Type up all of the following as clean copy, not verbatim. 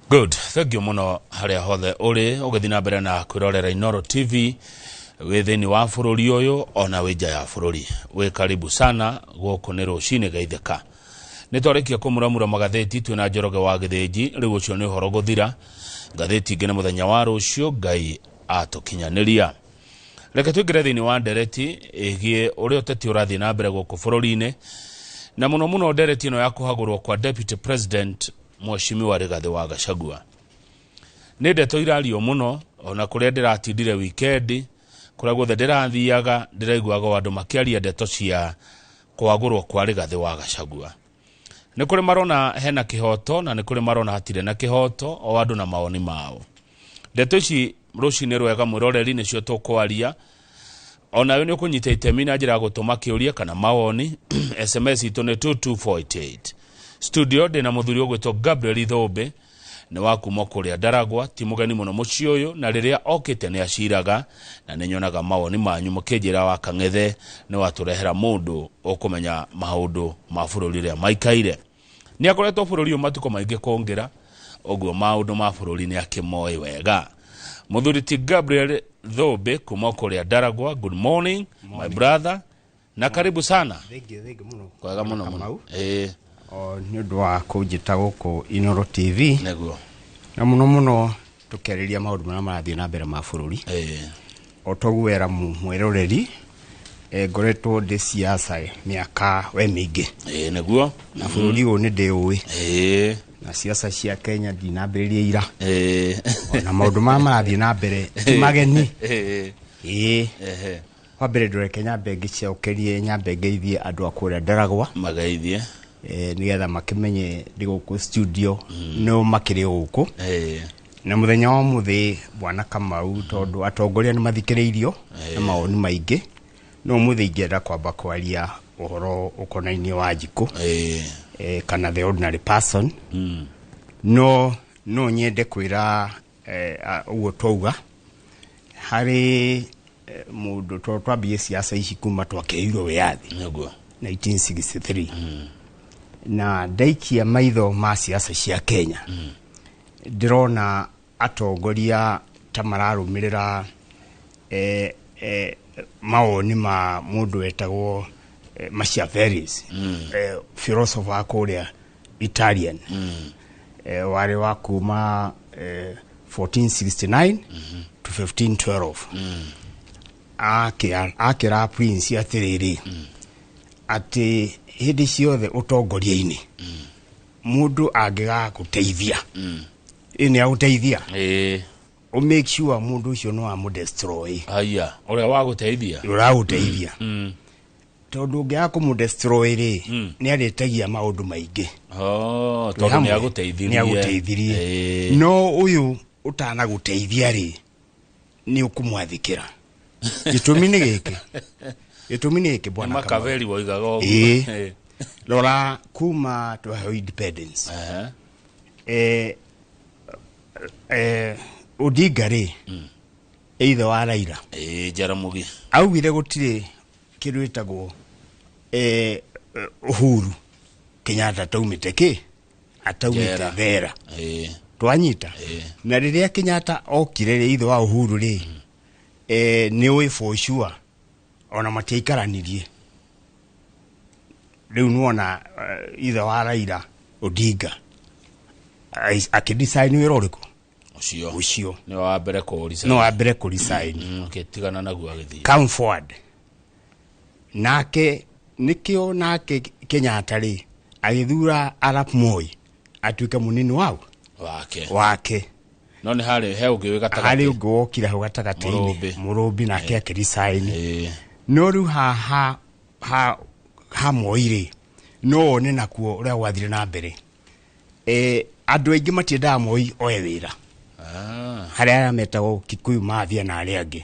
Good, thank you muno haria hothe uri ugithi na mbere na kwirorera Inoro TV wi thiini wa bururi uyu ona wi nja ya bururi. Wi karibu sana guku ni rucini geithika. Ni twarikia kumuramura magatheti twina Njoroge wa Githinji, riu ucio ni uhoro guthira. Ngatheti ingi ni muthenya wa rucio Ngai atukinyaniria. Reke twingire thiini wa ndereti igie uria uteti urathii na mbere guku bururi-ini, na muno muno ndereti ino ya kuhagurwo kwa Deputy President Mheshimiwa Rigathi wa Gachagua. Nĩ ndeto irario mũno ona kũrĩa ndĩratindire weekend, kũrĩa guothe ndĩrathiaga ndĩraiguaga o andũ makĩaria ndeto cia kwagũrwo kwa Rigathi wa Gachagua. Nĩ kũrĩ marona hena kĩhoto na nĩ kũrĩ marona hatirĩ na kĩhoto, o andũ na mawoni mao. Ndeto ici rũcinĩ rwega mwĩroreri nĩcio tũkwaria. Onawe nĩ ũkũnyita itemi na njĩra ya gũtũma kĩũria kana mawoni. SMS itũ nĩ 22488. Studio ndĩna mũthuri ũgwĩtwo Gabriel Thũmbĩ, nĩ wa kuma kũrĩa Ndaragwa, ti mũgeni mũno mũciĩ ũyũ, na rĩrĩa okĩte nĩ aciraga, na nĩ nyonaga mawoni manyu mũkĩnjĩra wa Kang'ethe nĩ watũrehera mũndũ ũkũmenya maũndũ ma bũrũri ũrĩa maikaire. Nĩ akoretwo bũrũri ũyũ matukũ maingĩ kũngĩra, ũguo maũndũ ma bũrũri nĩ akĩmoĩ wega. Mũthuri ti Gabriel Thũmbĩ kuma kũrĩa Ndaragwa, good morning, my brother, na karibu sana. Thank you, thank you mũno. Kwega mũno mũno. Kamau. Ĩĩ. O nĩ ũndũ wa kũnjĩta gũkũ Inoro TV. Nĩguo. Na mũno mũno tũkĩarĩria maũndũ marĩa marathiĩ na mbere ma bũrũri. Ĩĩ. O toguo wera mwĩroreri, ngoretwo ndĩ siasa mĩaka we mĩingĩ. Ĩĩ, nĩguo. Na bũrũri ũyũ nĩ ndĩũĩ. Ĩĩ. Na siasa cia Kenya ndinambĩrĩria ira. Ĩĩ. Ona maũndũ marĩa marathiĩ na mbere ti mageni. Ĩĩ. Ĩĩ. Ehe. Wa mbere ndũreke nyambe ngĩcokerie, nyambe ngeithie andũ a kũrĩa Ndaragwa. Mageithie. Nĩgetha makĩmenye ndĩ gũkũ studio, no makĩrĩ gũkũ. Ĩĩ. Na mũthenya wa ũmũthĩ Bwana Kamau, tondũ atongoria nĩ mathikĩrĩirio na mawoni maingĩ, no ũmũthĩ ingĩenda kwamba kwaria ũhoro ũkonainie wa Njikũ. Ĩĩ. Kana the ordinary person. No nyende kwĩra, ũguo twauga harĩ, mũndũ twambie siasa ici kuma twakĩheirwo wĩyathi. Nĩguo. 1963. Na ndaikia maitho ma siasa cia Kenya. Ndĩrona atongoria ta mararũmĩrĩra, mawoni ma mũndũ wetagwo, Machiavelli, philosopher wa kũrĩa Italian. Warĩ wa kuma, 1469 to 1512. Akĩra Prince atĩrĩrĩ, atĩ hĩndĩ ciothe ũtongoria-inĩ, mũndũ angĩgagũteithia, ĩ nĩ agũteithia. Ĩĩ. Ũ make sure mũndũ ũcio no amũdestroy. Haya, ũrĩa wagũteithia? Ũragũteithia. Tondũ ũngĩaga kũmũdestroy rĩ, nĩ arĩtagia maũndũ maingĩ. Oh, tondũ nĩ agũteithirie. Nĩ agũteithirie. Ĩĩ. No ũyũ ũtanagũteithia rĩ, nĩ ũkũmwathĩkĩra. Gĩtũmi nĩ gĩkĩ. Gĩtũmi nĩ gĩkĩ, Bwana Kamau. Makaveli woigaga ũguo. Ĩĩ. Ĩĩ. Rora kuma twaheo independence. Ehe. Odinga rĩ, ithe wa Raila. Ĩĩ, Jaramogi. Augire gũtirĩ kĩndũ gĩtagwo, Uhuru Kenyatta ataumĩte kĩ? Ataumĩte Njera. thera. Ĩĩ. Twanyita. Ĩĩ. Na rĩrĩa Kenyatta okire rĩ, ithe wa Uhuru rĩ, nĩ ũĩ for sure ona matiaikaranirie. Rĩu nĩwona, ithe wa Raila Odinga akĩdesign wĩra ũrĩkũ? Ũcio. Ũcio. Nĩ wa mbere kũ-resign. Nĩ wa mbere kũ-resign. Akĩtigana naguo agĩthiĩ. Come forward. Nake nĩkĩo nake Kenyatta rĩ agĩthura Arap Moi atuĩke mũnini wao. Wake. Wake. No nĩ harĩ he ũngĩ wĩ gatagatĩ. Harĩ ũngĩ wokire hau gatagatĩ-inĩ. Mũrũmbi. Mũrũmbi nake akĩresign. Ĩĩ. No rĩu haha ha Moi rĩ, no wone nakuo ũrĩa gwathire na mbere. Andũ aingĩ matiendaga Moi oe wĩra. Harĩa arĩa metagwo Kikuyu Mafia na arĩa angĩ.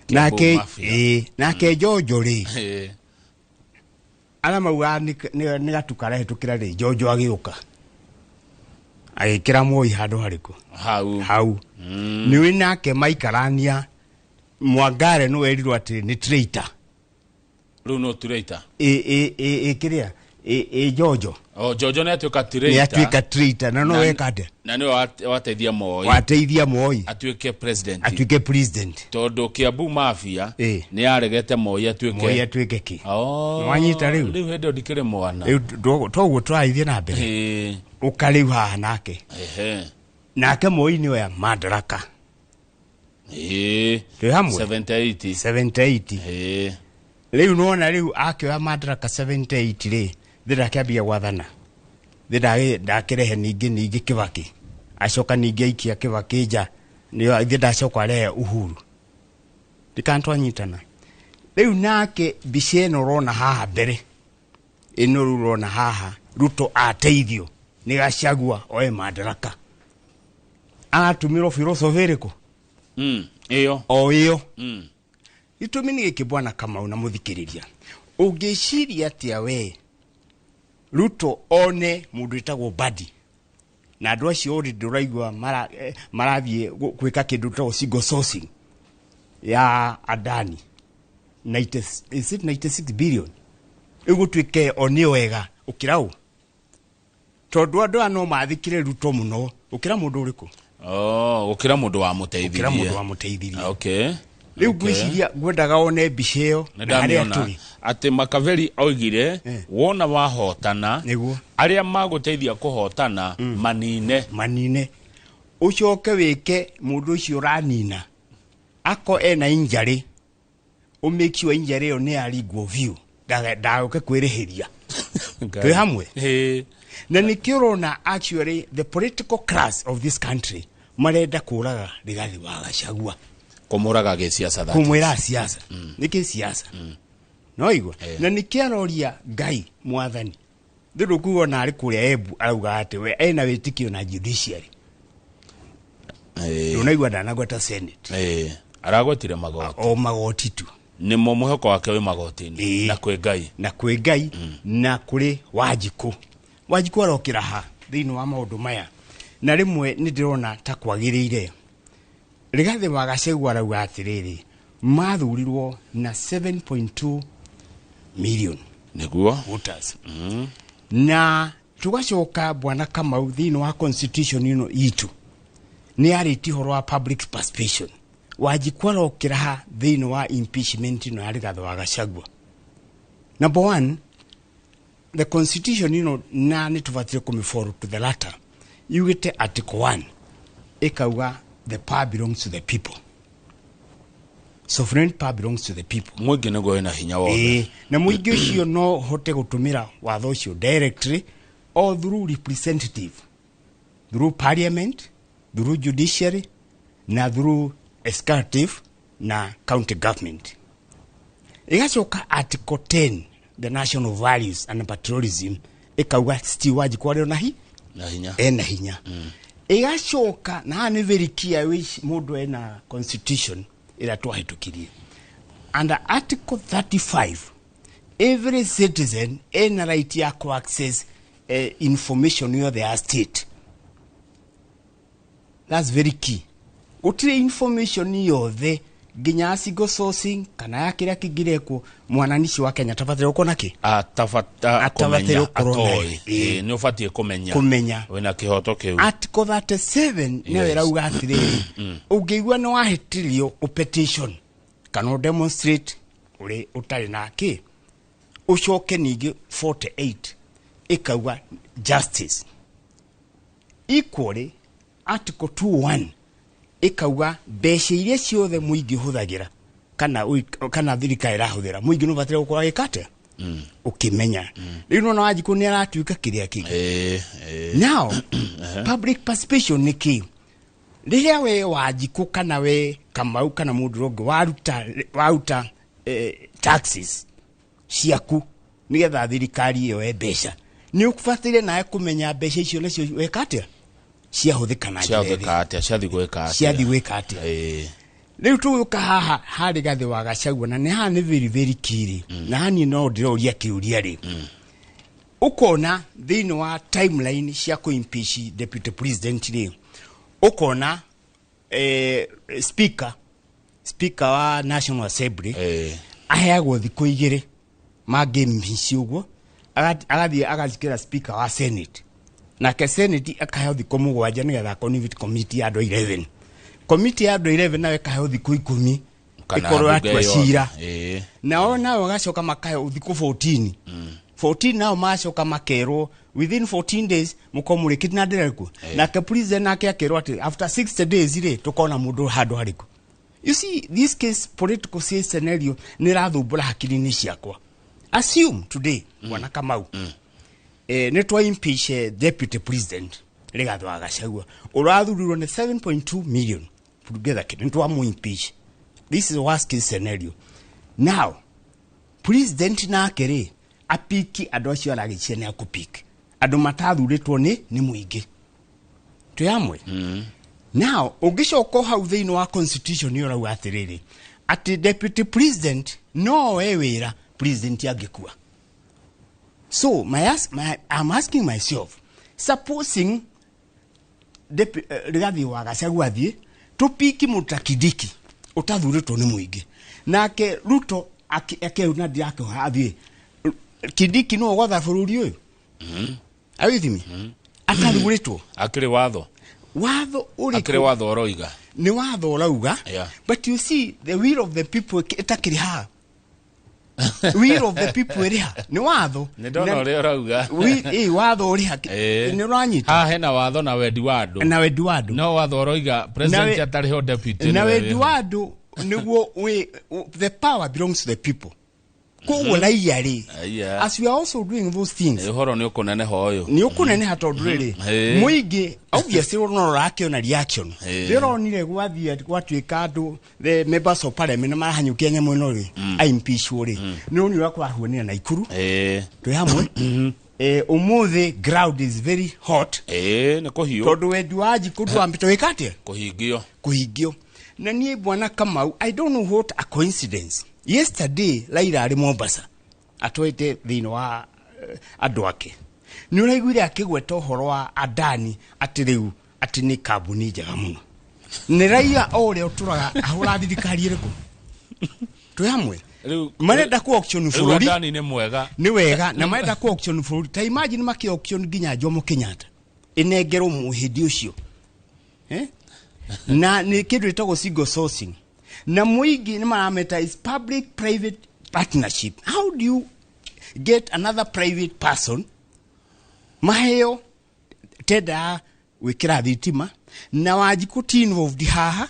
Kiambu Nake, Mafia. ĩĩ, nake Njonjo rĩ, Ĩĩ. arĩa maugaga nĩ gatu karahĩtũkĩra rĩ, Njonjo agĩũka. Agĩkĩra Moi handũ harĩkũ? Hau. Hau. Nĩũĩ nake maikarania, Mwangare nĩ werirwo atĩ nĩ traitor. Rĩu no traitor? Ĩ, ĩ, ĩ, ĩ, kĩrĩa? Ĩ Njonjo. O Njonjo nĩ atuĩka Nĩ traitor. atuĩka traitor na no weka atĩa? Na nĩwe wateithia Moi Wateithia Moi atuĩke president. Atuĩke president. Tondũ Kiambu Mafia Ĩ. nĩ yaregete Moi atuĩke. Moi atuĩke kĩ? Oh, Nĩwanyita rĩu? Rĩu hĩndĩ ĩyo ndikĩrĩ mwana. Rĩu toguo tũragĩthiĩ na mbere. Ũka rĩu haha nake. Nake Moi nĩ oya madaraka. Twĩ hamwe? 78. 78. Rĩu nona rĩu akĩoya madaraka 78 rĩ, thĩ ndakĩambia gwathana, thĩ ndakĩrehe ningĩ Kibaki, acoka ningĩ aikia Kibaki nja, nĩ thĩ ndacoka arehe Uhuru. Ndikana twanyitana rĩu. Nake mbica ĩno ũrona haha mbere ĩno, rĩu ũrona haha Ruto ateithio nĩ Gachagua oe madaraka, aratũmĩrwo philosophy ĩrĩkũ? Ĩyo. O ĩyo. Gĩtũmi nĩ gĩkĩ, bwana Kamau na mũthikĩrĩria, ũngĩciria atĩa we Ruto one mũndũ wĩtagwo Mbadi na andũ acio already ũraigua marathiĩ gwĩka kĩndũ gĩtagwo single sourcing ya Adani 90, is it 96 billion, ĩgũtuĩke o nĩ wega ũkĩra ũ, tondũ andũ aya no mathikĩre Ruto mũno ũkĩra mũndũ ũrĩkũ? Oh, gũkĩra mũndũ wa ũkĩra mũteithirie. Mũndũ wa mũteithirie. Rĩu ngwĩciria ngwendaga one mbica ĩyo Nĩ na harĩa ndamĩona tũrĩ. Atĩ Makaveli oigire wona wahotana, arĩa magũteithia kũhotana manine. Manine, ũcoke wĩke mũndũ ũcio ũranina ako ena injury, ũmake sure injury ĩyo nĩ yaringwo biũ, ndagũke kwĩrĩhĩria. Twĩ hamwe? Ĩĩ. Na nĩkĩo ũrona actually the political class of this country marenda kũraga Rigathi wa Gachagua. Kũmũraga gĩciaca, that is. Kũmwĩra siasa nĩkĩ siasa no igua. Na nĩkĩo aroria Ngai mwathani thĩ kuga ona arĩ kũrĩa Embu arauga atĩ we ena wĩtĩkio na judiciary. Ndũnaigua ndanagweta Senate. Ĩĩ. Aragwetire magoti. O magoti tu. Nĩmo mwĩhoko wake wĩ magoti-inĩ. Na kwĩ Ngai. Na kwĩ Ngai na kũrĩ Wanjikũ. Wanjikũ arokĩra ha thĩinĩ wa maũndũ maya? Na rĩmwe nĩ ndĩrona ta kwagĩrĩire Rigathĩ wa Gachagua arauga atĩrĩrĩ, mathurirwo na 7.2 million voters, na tugacoka, bwana Kamau, thĩinĩ wa constitution ĩno itũ nĩ yarĩtie ũhoro wa public participation. Wanjikũ arokĩra ha thĩinĩ wa impeachment ĩno ya Rigathĩ wa Gachagua? Number one, the constitution ĩno na nĩ tũbatiĩ kũmĩfollow to the latter. Yugĩte article 1 ĩkauga the power belongs to the people, sovereign power belongs to the people. Mũingĩ nĩguo wĩna hinya wothe. Ĩĩ, na mũingĩ ũcio no hote gũtũmĩra watho ũcio directly or through representative, through parliament, through judiciary na through executive na county government. Ĩgacoka article 10, the national values and patriotism, ĩkauga Steve Wanjikũ arĩ ona hi Na hinya. Ena hinya. Ĩgacoka na haha nĩ very clear which mũndũ ena constitution ĩrĩa twahĩtũkirie, under article 35, every citizen ena right ya ku access information yothe ya state. That's very key. Gũtirĩ information yothe nginya ya single sourcing kana ya kĩrĩa kĩngĩrekwo mwananici wa Kenya tabatĩre gũkorwo na kĩ Atabata Atabatĩre kũmenya gũkorwo nayo. atoĩ. Ĩĩ, nĩ ũbatiĩ kũmenya. Kũmenya. Wĩna kĩhoto kĩu. Article 37 nayo ĩrauga atĩrĩrĩ, ũngĩigua nĩ wahĩtĩrio, ũpetition kana ũdemonstrate ũrĩ ũtarĩ na kĩ. Ũcoke ningĩ 48 ĩkauga justice equally. Article 21 ĩkauga mbeca iria ciothe mũingĩ ũhũthagĩra kana thirikari ĩrahũthĩra, mũingĩ nĩ ũbataire gũkorwo agĩka atĩa? Ũkĩmenya. Rĩu nona Wanjikũ nĩ aratuĩka kĩrĩa kĩngĩ. Ĩĩ, ĩĩ. Now, public participation nĩ kĩ? Rĩrĩa we Wanjikũ kana we Kamau kana mũndũ ũrĩa ũngĩ waruta taxes ciaku nĩgetha thirikari ĩyoe mbeca, nĩ ũbataire nawe kũmenya mbeca icio nacio weka atĩa, ciahũthĩka na njĩra ĩrĩkũ. Ciahũthĩka atĩa, ciathiĩ gwĩka atĩa. Ciathiĩ gwĩka atĩa. Rĩu tũgũka haha harĩ Gathĩ wa Gachagua, na nĩ haha nĩ very very key, na haha niĩ no ndĩroria kĩũria rĩ, ũkona thĩinĩ wa timeline cia kũ-impeach deputy president rĩ, ũkona speaker wa National Assembly aheagwo thikũ 2 mangĩ impeach ũguo. Agathiĩ agacikĩra speaker wa Senate, nake Senate akaheo thikũ 7 nĩgetha convene committee ya andũ 11. Committee ya andũ 11 nayo ĩkaheo thikũ 10 Kana ĩkorwo mbunge yatua yothe. cira. Nao magacoka makaheo thikũ 14. 14 nao magacoka makerwo within 14 days mũkorwo mũrĩkĩtie na ndĩrĩkũ. Nake president nake akerwo atĩ after 60 days rĩ, tũkona mũndũ handũ harĩkũ. You see, this case, political case scenario nĩ ĩrathumbũra hakiri-inĩ ciakwa. Assume today, Bwana Kamau, nĩ twa impeach deputy president Rigathi wa Gachagua ũrathurirwo nĩ 7.2 million together, nĩ twamu impeach. This is the worst case scenario. Now president nake rĩ, apiki andũ acio aragĩcia nĩ akũpiki andũ matathurĩtwo nĩ mũingĩ. Twĩ hamwe? Now ũngĩcoka o hau thĩinĩ wa constitution nĩ ũrauga atĩrĩrĩ, atĩ deputy president no oe wĩra president angĩkua. So I'm asking myself, supposing Rigathi wa Gachagua athiĩ, tũpiki mũta Kindiki ũtathurĩtwo nĩ mũingĩ, nake Ruto akeuna yake athiĩ, Kindiki no ũgwatha bũrũri ũyũ? Are you with me? Atathurĩtwo. Akĩrĩ watho. Watho Akĩrĩ ũrĩkũ? Watho ũroiga. Nĩ watho ũrauga. But you see, the will of the people ĩtakĩrĩ haha. Will of the people ĩrĩ ha? Nĩ watho. Nĩ ndona ũrĩa ũrauga. Watho ũrĩ ha? Nĩ ũranyita? Haha hena watho na wendi wa andũ. Na wendi wa andũ. No watho ũroiga president atarĩ ho, deputy Na nĩwe wendi wĩho. wa andũ nĩguo the power belongs to the people. Koguo raia rĩ, Aya. as we are also doing those things, Ũhoro nĩ ũkũneneha ũyũ. Nĩ ũkũneneha tondũ rĩrĩ, mũingĩ obviously no ũrakĩona reaction. Ndĩronire gwathiĩ gwatuĩka andũ, the members of parliament nĩ marahanyũkia nyamũ ĩno rĩ, aimpeachwo rĩ, nĩ ũronire ũrĩa kũrahuanĩra Naikuru. Twĩ hamwe? Ũmũthĩ ground is very hot. Nĩ kũhiũ. Tondũ wendi wa Njikũ ndwambĩte wĩka atĩa? Kũhingio. Kũhingio. Na niĩ, Bwana Kamau, I don't know what a coincidence, yesterday Raila arĩ Mombasa atwaite thĩinĩ wa andũ ake, nĩ ũraiguire akĩgweta ũhoro wa Adani atĩ rĩu atĩ nĩ kambuni njega mũno. Nĩ raia o ũrĩa ũtũraga ahũra thirikari ĩrĩkũ? Twĩ hamwe? Rĩu Marenda ku auction rĩu bũrũri. Adani nĩ mwega. Nĩ wega, na marenda ku auction bũrũri. Ta imagine maki auction nginya Jomo Kenyatta ĩnengerwo mũhĩndĩ ũcio, eh? Na nĩ kĩndũ ĩtagwo single sourcing, na mũingĩ nĩ marameta is public private partnership. How do you get another private person maheo tenda ya gwĩkĩra thitima na Wanjikũ ti involved haha?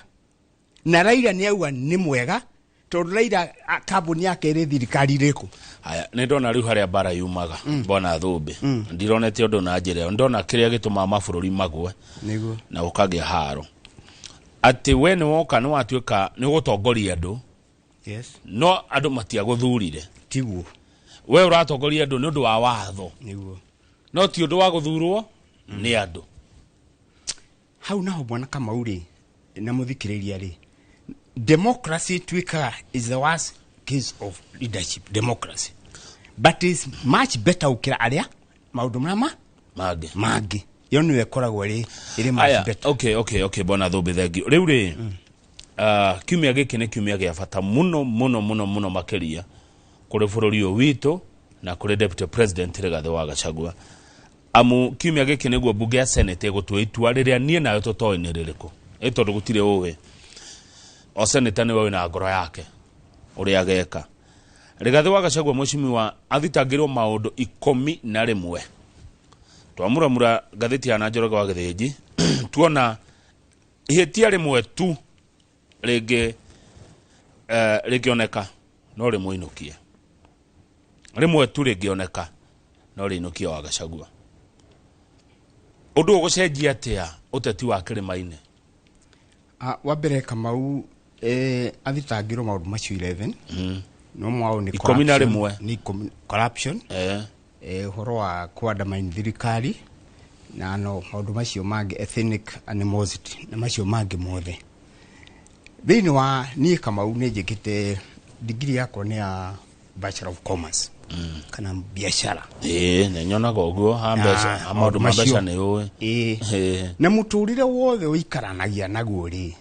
Na Raila nĩ auga nĩ mwega tondũ Raila kambuni yake ĩrĩ thirikari ĩrĩkũ? Haya, nĩ ndona rĩu harĩa mbara yumaga, Bwana Thũmbĩ. Ndironete ũndũ na njĩra ĩyo. Ndona kĩrĩa gĩtũmaga mabũrũri magwe Nĩguo. na gũkagĩa haro, atĩ we nĩ woka, nĩ watuĩka nĩ ũgũtongoria andũ, no andũ matiagũthurire. Tiguo. We ũratongoria andũ nĩ ũndũ wa watho, no ti ũndũ wa gũthurwo nĩ andũ. Hau naho, Bwana Kamau rĩ, na mũthikĩrĩria rĩ, democracy tuĩkaga is the worst case of leadership, democracy, but is much better gũkĩra arĩa maũndũ marĩa mangĩ. Mangĩ yo nĩyo ĩkoragwo ĩrĩ much Aya, better. Okay, Bwana Thũmbĩ, thank you. Rĩu rĩ, kiumia gĩkĩ nĩ kiumia gĩa bata mũno mũno mũno mũno makĩria kũrĩ bũrũri ũyũ witũ na kũrĩ deputy president Rigathĩ wa Gachagua, amu kiumia gĩkĩ nĩguo mbunge ya Senate ĩgũtua itua rĩrĩa niĩ nawe tũtoĩ nĩ rĩrĩkũ, ĩ tondũ gũtirĩ ũĩ, o senator nĩwe wĩna ngoro yake ũrĩa ageka. Rigathĩ wa Gachagua mheshimiwa athitangĩrwo maũndũ 11. Twamuramura ngathĩti ya Njoroge wa Gĩthĩnji, tuona ihĩtia rĩmwe tu rĩngĩ rĩngĩoneka no rĩmũinũkie, rĩmwe tu rĩngĩoneka no rĩinũkie wa Gachagua. Ũndũ ũyũ ũgũcenjia atĩa ũteti wa kĩrĩma-inĩ? Wa mbere, Kamau, athitangĩrwo maũndũ macio 11, no mwao nĩ 11. Corruption, nĩ corruption, ũhoro wa kũandamine thirikari na no maũndũ macio mangĩ, ethnic animosity na macio mangĩ mothe. Thĩinĩ wa niĩ, Kamau, nĩ njĩkĩte digiri yakwa nĩ ya Bachelor of Commerce, kana biashara. Ĩĩ, nĩ nyonaga ũguo ha mbeca, ha maũndũ ma mbeca nĩ ũĩ. Ĩĩ. Na mũtũrĩre wothe ũikaranagia naguo rĩ,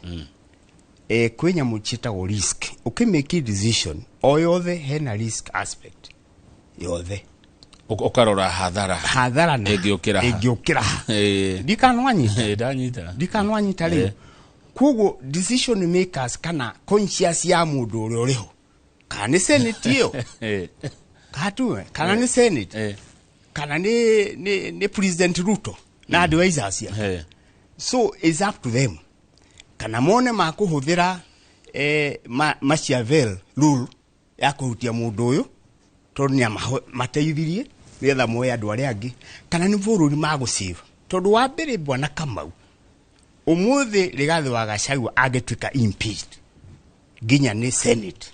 kwĩ nyamũ ciĩtagwo risk. Ũkĩmake decision o yothe hena risk aspect yothe. Ũkarora hathara. Hathara na Ĩngĩũkĩra ha. Ĩngĩũkĩra ha. Ndikanwanyita. Ndanyita. Ndikanwanyita rĩu. Koguo decision makers kana conscious ya mũndũ ũrĩa ũrĩho, kana nĩ senate ĩyo, katuwe kana nĩ senate, kana nĩ President Ruto na advisors ya. So it's up to them kana mone makũhũthĩra Machiavelli rule ya kũhutia mũndũ ũyũ tondũ nĩ amateithirie nĩgetha moe andũ arĩa angĩ, kana nĩ bũrũri magũsave. Tondũ wa mbere, bwana Kamau, ũmũthĩ Rigathĩ wa Gachagua angĩtuĩka impeached nginya nĩ senate,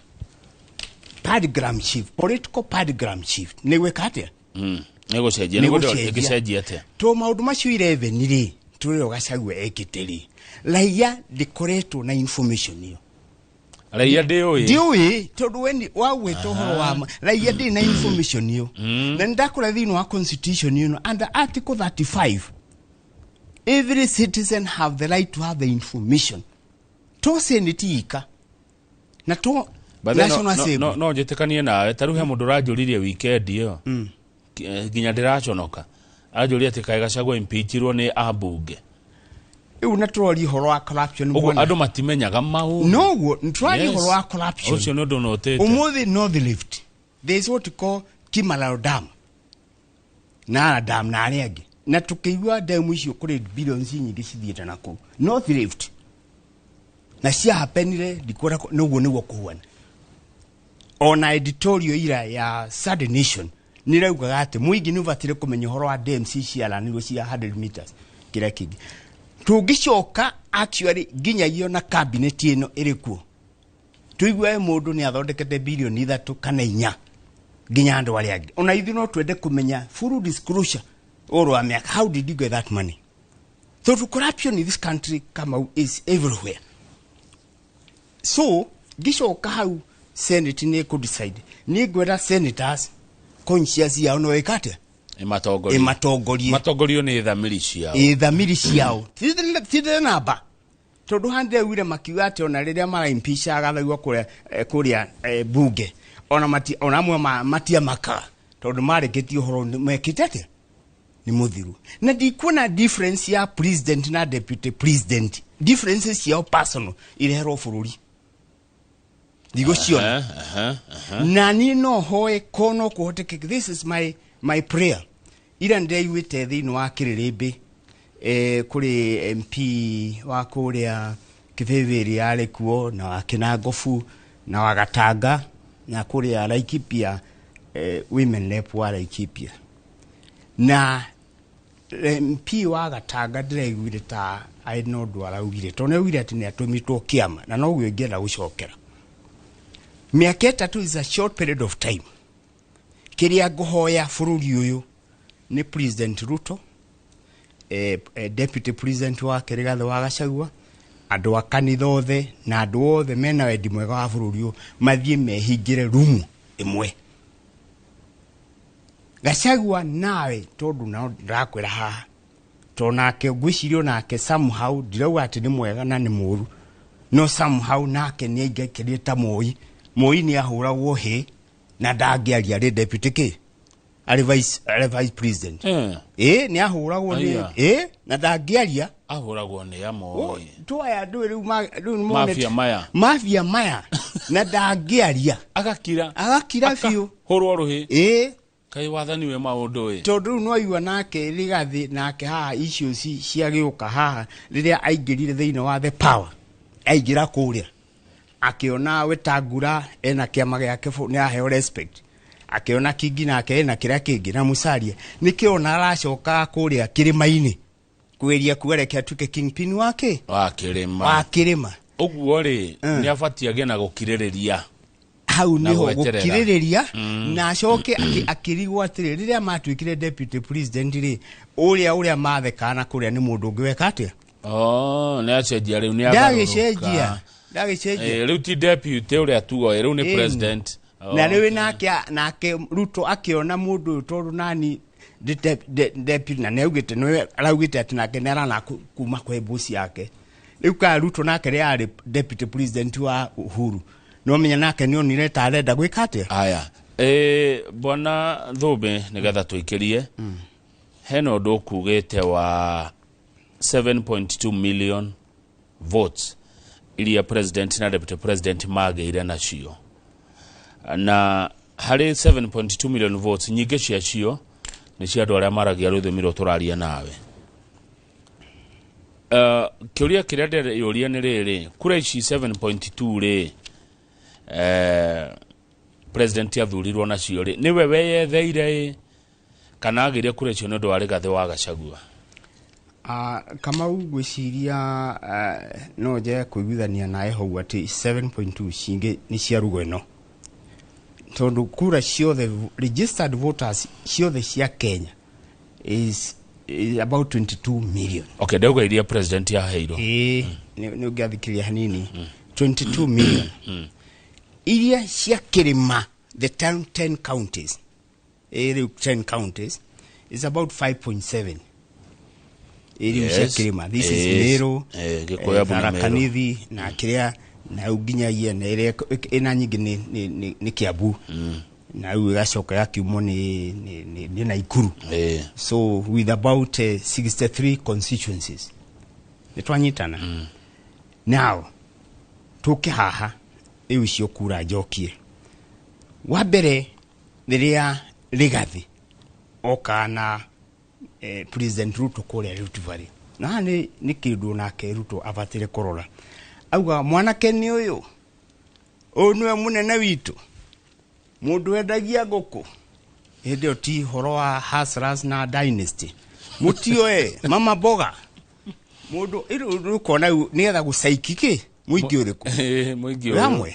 paradigm shift, political paradigm shift nĩ gwĩka atĩa? Nĩ gũcenjia. Nĩ Nĩ gũcenjia. gũcenjia atĩa? To maũndũ macio 11 rĩ, tũrĩo Gachagua ekĩte rĩ, raia ndĩkoretwo na information ĩyo. Raia ndĩũĩ. Ndiũĩ, tondũ we wagwĩta ũhoro wa raia ndĩrĩ na information ĩyo. Na nĩ ndakũra thĩinĩ wa constitution ĩno, under article 35, every citizen have the right to have the information, to senate ika na to But then National no, Assembly. no njĩtĩkanie nawe. Ta rĩu he mũndũ ũranjũririe weekend ĩyo. Nginya ndĩraconoka, aranjũria atĩ kaĩ Gachagua impeachirwo nĩ ambunge. Rĩu na tũroria ũhoro wa corruption, Ũguo bwana. andũ matimenyaga maũndũ. Noguo nĩtũraria Yes. ũhoro wa corruption. Ũcio nĩ ũndũ notĩte. Umuthi North Rift, there is what you call Kimalaro Dam na Ara Dam na arĩa angĩ, na tũkĩigua demu icio kũrĩ billions nyingĩ cithiĩte na kũu North Rift na ciahapenire ndikuona nĩguo nĩguo kũhuana. Ona editorial ira ya Saturday Nation nĩraugaga atĩ mũingĩ nĩ ũbatire kũmenya ũhoro wa dams ciaranirwo cia 100 meters kĩrĩa kĩngĩ. Tũngĩcoka actually nginyagia na cabinet ĩno ĩrĩ kuo, tũigue mũndũ nĩ athondekete bilioni 3 kana 4 nginya andũ arĩa angĩ. Ona ithuĩ no twende kũmenya full disclosure ũhoro wa mĩaka, how did you get that money? So corruption in this country, Kamau, is everywhere. So ngĩcoka hau, senate nĩ ĩkũ-decide. Niĩ ngwenda senators conscious yao no ĩka atĩa? Ĩmatongorie. Ĩmatongorie. Matongorio nĩ thamiri ciao. Ĩ thamiri ciao, ti namba, tondũ handĩraugire makiuga atĩ ona rĩrĩa maraimpisha Gachagua kũrĩa kũrĩa bunge, ona mati, ona amwe matiamakaga tondũ marĩkĩtie ũhoro mekĩte atĩa nĩ mũthiru. Na ndikuona difference ya president na deputy president, differences ciao personal ireherwo bũrũri, ndigũciona. Aha, aha. Na niĩ no hoe ko no kũhotekeke, this is my prayer, ira ndĩraiguĩte thĩinĩ wa kĩrĩrĩmbĩ, kũrĩ MP wa kũrĩa Kĩbĩbĩrĩ yarĩ kuo, na wa Kĩnangobu, na wa Gatanga, na kũrĩa Laikipia, women rep wa Laikipia. Na MP wa Gatanga ndĩraiguire ta arĩ na ũndũ araugire, tondũ nĩaugire atĩ nĩ atũmĩtwo kĩama, na noguo ingĩenda gũcokera. Mĩaka 3 is a short period of time. Kĩrĩa ngũhoya bũrũri ũyũ nĩ President Ruto, deputy president wake Rigathĩ wa Gachagua, andũ a kanitha othe na andũ othe mena wendi mwega wa bũrũri ũyũ mathiĩ mehingĩre rumu ĩmwe. Gachagua nawe, tondũ nao ndĩrakwĩra haha, tondũ nake ngwĩciria onake somehow, ndirauga atĩ nĩ mwega na nĩ mũũru, no somehow nake nĩ aingĩkĩrire ta Moi. Moi nĩ ahũragwo hĩ na ndangĩaria arĩ deputy kĩ, arĩ vice president. Ĩ nĩ ahũragwo nĩ Aya. ĩ na ndangĩaria. Ahũragwo nĩ amoi. Twaya ndũĩ rĩu rĩu nĩ monete- Mafia maya. Mafia maya, na ndangĩaria. Agakira. Agakira biũ. Hũrwo rũhĩ. Ĩ. Kaĩ wathani wĩ maũndũ ĩ. Tondũ rĩu nĩwaigua nake Rigathĩ nake haha icio ciagĩũka haha rĩrĩa aingĩrire thĩinĩ wa the power, aingĩra kũrĩa akĩona Wetangula ena kĩama gĩake, nĩ aheo respect, akĩona Kingi nake ena kĩrĩa kĩngĩ na Musalia, nĩkĩo ona aracoka kũrĩa kĩrĩma-inĩ kwĩria kuga reke atuĩke kingpin wake. Wa kĩrĩma. Wa kĩrĩma. Ũguo rĩ, nĩ abatiĩ agĩe na gũkirĩrĩria. Hau Na niho gweterera. gũkirĩrĩria, na acoke akĩrigwo atĩrĩ, rĩrĩa matuĩkire deputy president rĩ, ũrĩa mathekaga na kũrĩa nĩ mũndũ ũngĩ weka atĩa. Oh, nĩ acenjia rĩu, nĩ Ndagĩcenjia, ndagĩcenjia. Rĩu ti deputy ũrĩa tuoĩ, rĩu nĩ president. Oh, Na rĩu okay. nake Ruto akĩona mũndũ ũyũ, tondũ nani deputy, na nĩaugĩte, nĩwe araugĩte atĩ nake nĩ arana kuma kwĩ boss yake rĩu. Ka Ruto nake rĩ arĩ deputy president wa Uhuru, no menya nake nĩonire ta arenda gwĩka atĩa. Aya. Bwana Thũmbĩ, nĩgetha tũikĩrie, hena ũndũ ũkugĩte wa 7.2 million votes iria president na deputy president magĩire nacio, na harĩ 7.2 million votes, nyingĩ ciacio nĩ cia andũ arĩa maragia rũthiomi rũrũ tũraria nawe. Kĩũria kĩrĩa ndĩreyũria nĩ rĩrĩ, kura ici 7.2 rĩ, president athurirwo nacio rĩ, nĩwe weyetheire ĩ, kana agĩire kura icio nĩ ũndũ wa Rigathĩ wa Gachagua? Kamau, ngwĩciria no nje kũiguithania nawe hau atĩ 7.2 cingĩ nĩ cia rugo ĩno, tondũ kura ciothe, registered voters ciothe cia Kenya is about 22 million. Okay, ndauga iria president yaheirwo. Ĩĩ, nĩ ũngĩathikĩrĩria hanini. 22 million iria cia kĩrĩma, the 10 counties, rĩu 10 counties is about 5.7 iria cia kĩrĩma. This is Meru, Gĩkũyũ, Embu na Tharaka Meru. Nithi na kĩrĩa na rĩu nginyagia na ĩrĩa ĩna nyingĩ nĩ Kiambu, na rĩu ĩgacoka yakiumwo nĩ Naikuru. So with about 63 constituencies, nĩ twanyitana. Now tũke haha rĩu, icio kura njokie wa mbere, rĩrĩa Rigathi oka na President Ruto kũrĩa Rift Valley, na haha nĩ kĩndũ nake Ruto abatire kũrora, auga mwanake nĩ ũyũ, ũyũ nĩwe mũnene witũ, mũndũ wendagia ngũkũ. Hĩndĩ ĩyo ti horo wa hustlers na dynasty, mũtioe mama mboga, mũndũ rĩu ũkona rĩu nĩgetha gũcaiki kĩ mũingĩ ũrĩkũ. Mũingĩ ũyũ. Hamwe.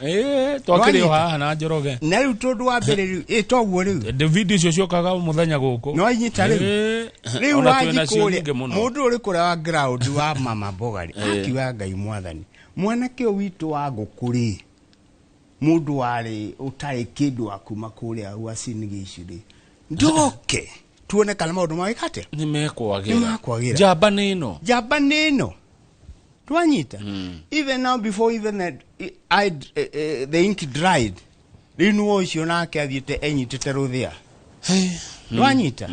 Twakĩrĩ o Nĩwanyita? haha na Njoroge. Na rĩu tondũ wa mbere rĩu ĩ toguo rĩu Video icio ciokaga o mũthenya gũkũ. Nĩwanyita rĩu? Rĩu Ona wanji twĩ nacio kũrĩa nyingĩ mũno. mũndũ ũrĩ kũrĩa wa ground wa mama mboga rĩ, akiuga Ngai mwathani, mwanake ũyũ witũ wa ngũkũ rĩ, mũndũ warĩ ũtarĩ kĩndũ wa kuma kũrĩa Uasin Gishu rĩ, ndoke tuone kana maũndũ mawĩka atĩa. Nĩ mekwagĩra. Nĩ mekwagĩra. Njamba nĩ ĩno. Njamba nĩ ĩno, twanyita. Even now, before even the ink dried, rĩu nĩwe ũcio nake athiĩte enyitĩte rũthĩa, nwanyita.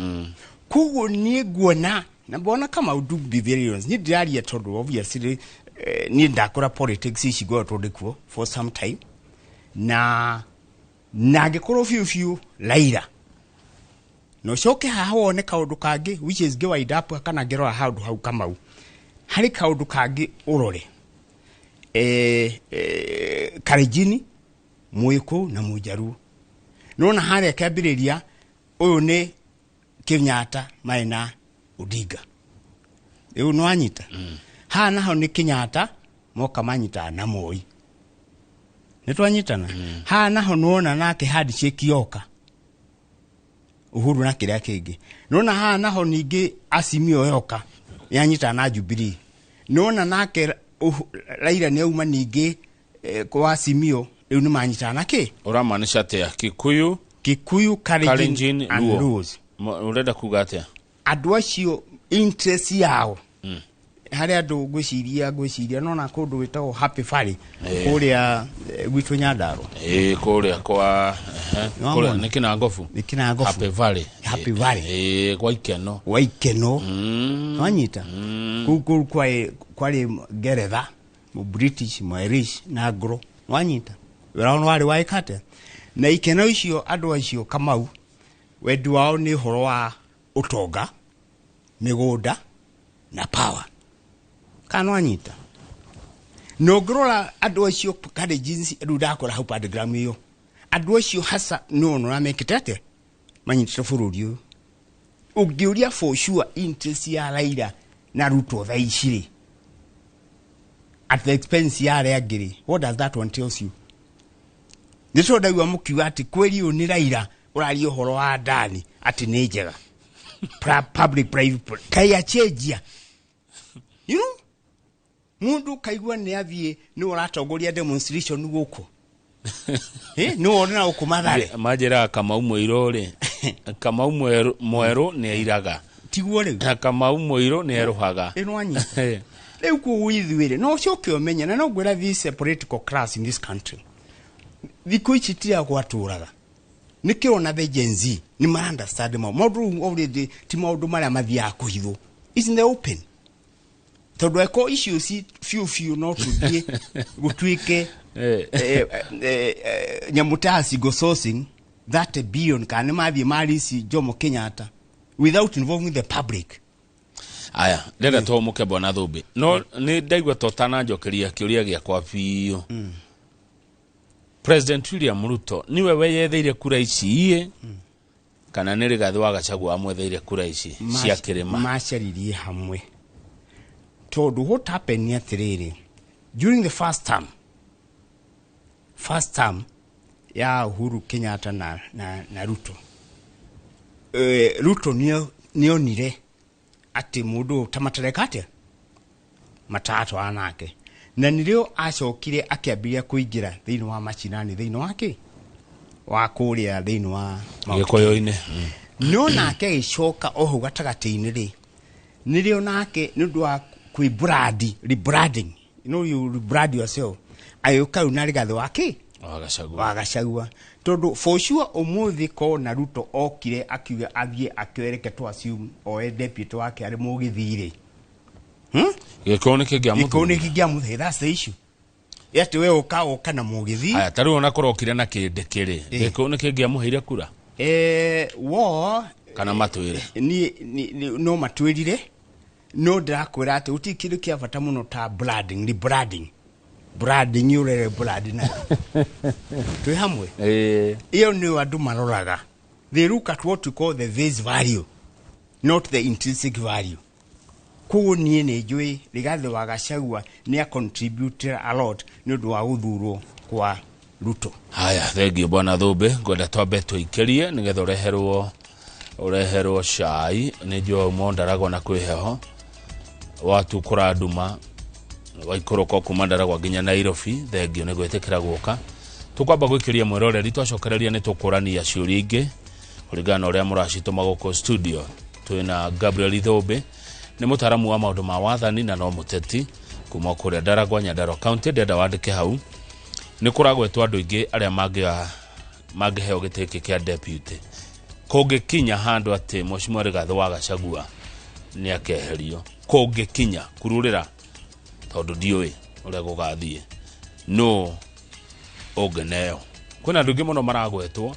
Koguo niĩ nguona na mbona kama do be very honest, niĩ ndĩraria tondũ obviously niĩ ndakũra politics ici ngoretwo ndĩkuo for some time, na angĩkorwo biũ biũ Raila, na ũcoke haha wone kaũndũ kangĩ which is ngĩ wind up, kana ngĩrora handũ hau Kamau, harĩ kaũndũ kangĩ ũrore, Karenjini, Mũgĩkũyũ na Mũnjaruo, nona harĩa kĩambĩrĩria ũyũ nĩ Kenyatta marĩ na Odinga, rĩu nĩwanyita. Haha naho nĩ Kenyatta moka manyitaga na Moi, nĩ twanyitana. Haha naho nĩwona nake handshake yoka Uhuru na kĩrĩa kĩngĩ, nĩwona haha naho ningĩ Azimio yoka yanyitana na Jubilee, nĩwona nake Raila nĩ auma ningĩ kwa Azimio, rĩu nĩ manyitana na kĩ. Ũramaanisha atĩa? Kikuyu, Kikuyu, Kalenjin Kalenjin, and Luo. Luos. Ũrenda kuga atĩa? Andũ acio interest yao harĩ andũ ngwĩciria nona kũndũ gwĩtagwo Happy Valley kũrĩa gwitũ Nyandarua. Ĩ, kũrĩa kwa ehe, Nĩwamona? kũrĩa nĩ Kĩnangobu. Nĩ Kĩnangobu. Happy Valley. Happy Valley. Ĩ, gwa Ikeno. Wa Ikeno, nwanyita. Kũu kwarĩ ngeretha, mu British, mu Irish na Anglo, nwanyita. Wĩra wao warĩ wa ĩkate na Ikeno icio. Andũ acio Kamau, wendi wao nĩ ũhoro wa ũtonga, mĩgũnda na power, kana nwanyita. Na ũngĩrora andũ acio Kalenjin, rĩu ndakora hau padagram ĩyo, andũ acio hasa nĩ ona ũrĩa mekĩte atĩa manyitĩte bũrũri ũyũ. Ũngĩũria for sure interest ya Raila na Ruto thaa ici rĩ, at the expense ya arĩa angĩ rĩ, what does that one tells you? Nĩ tondũ ndaigua mũkiuga atĩ kweri ũyũ nĩ Raila ũraria ũhoro wa Adani atĩ nĩ njega, public private kai achenjia, mũndũ kaigua nĩ athiĩ nĩ ũratongoria demonstration gũkũ. Nĩ wona gũkũ Mathare. Manjĩraga Kamau mũirũ rĩ, Kamau mwerũ nĩ airaga. Tiguo rĩu. Na Kamau mũirũ nĩ erũhaga. Ĩno anyita rĩu kũu ithuĩ rĩ, no ũcoke ũmenye na no ngwĩra, this a political class in this country thikũ ici tiga gwatũraga. Nĩkĩo ona the Gen Z nĩ mara understand maũndũ rĩu already, ti maũndũ marĩa mathiaga kũhithwo, is in the open, tondũ eko icio ci biũ biũ no tũthiĩ gũtuĩke nyamũ ta single sourcing 30 billion, kana nĩ mathiĩ marisi Jomo Kenyatta without involving the public. Aya, ndenda to muke bwana Thumbi, no nĩ ndaigua to tananjokeria kĩũria gĩakwa biũ. President William Ruto niwe weyetheire kura ici iĩ, kana nĩ Rigathĩ wa Gachagua amwetheire kura ici cia kĩrĩma? Macaririe hamwe, tondũ what happened nĩ atĩrĩrĩ, during the first term ya Uhuru Kenyatta na Ruto, Ruto nĩonire atĩ mũndũ ũyũ ta matareka atĩa mataratwara nake, na nĩrĩo acokire akĩambĩrĩria kũingĩra thĩinĩ wa macinani, thĩinĩ wa kĩ wa kũrĩa thĩinĩ wa Mount. Gĩkũyũ-inĩ. No nake agĩcoka o hau gatagatĩ-inĩ rĩ, nĩrĩo nake nĩ ũndũ wa kwĩ rebranding, you know, you rebrand yourself, agĩũka rĩu na Rigathĩ wa kĩ wa Gachagua. Wa Gachagua, tondũ for sure ũmũthĩ ko na Ruto okire akiuga athiĩ akĩereke to assume oe deputy wake arĩ mũgĩthii rĩ, Gĩkũyũ nĩ gĩkũyũ kĩngĩamũthurire. Nĩ kĩngĩamũthĩ. That's the issue, atĩ we ũka na mũgĩthii. Aya, ta rĩu ona korwo okire na kĩndĩ kĩrĩ, gĩkũyũ nĩ kĩngĩamũheire kura? Wo Kana matwĩre? Ni no matwĩrire, no ndĩrakwĩra atĩ gũtirĩ kĩndũ kĩa bata mũno ta branding, rebranding, branding, ũrere brand nayo twĩ hamwe. Ĩyo nĩyo andũ maroraga. They look at what we call the face value, not the intrinsic value. Koguo niĩ nĩ njũĩ Rigathĩ wa Gachagua nĩ a contributed a lot nĩ ũndũ wa gũthurwo kwa Ruto. Haya, thengio bwana Thumbi. Ngwenda twambe tũikĩrie nĩgetha ũreherwo cai. Nĩ njũĩ uma Ndaragwa na kwĩ heho, watu kũranduma waikũrũka kuma Ndaragwa nginya Nairobi. Thengio nĩ gwĩtĩkĩra gũka. Tũkwamba gwĩkĩria mwĩroreri, twacokereria nĩ tũkũrania ciũria ingĩ kũringana na ũrĩa mũracitũma gũkũ studio. Twĩna Gabriel Thũmbĩ, nĩ mũtaaramu wa maũndũ ma wathani na no mũteti kuma kũrĩa Ndaragwa, Nyandarua County. Ndenda wandĩke hau nĩ kũragwetwo andũ aingĩ arĩa mangĩheo gĩtĩ gĩkĩ kĩa deputy kũngĩkinya handũ atĩ Mheshimiwa Rigathĩ wa Gachagua nĩ akeherio, kũngĩkinya kururĩra, tondũ ndiũĩ ũrĩa gũgathiĩ, no ũngĩneo kwĩna andũ aingĩ mũno maragwetwo,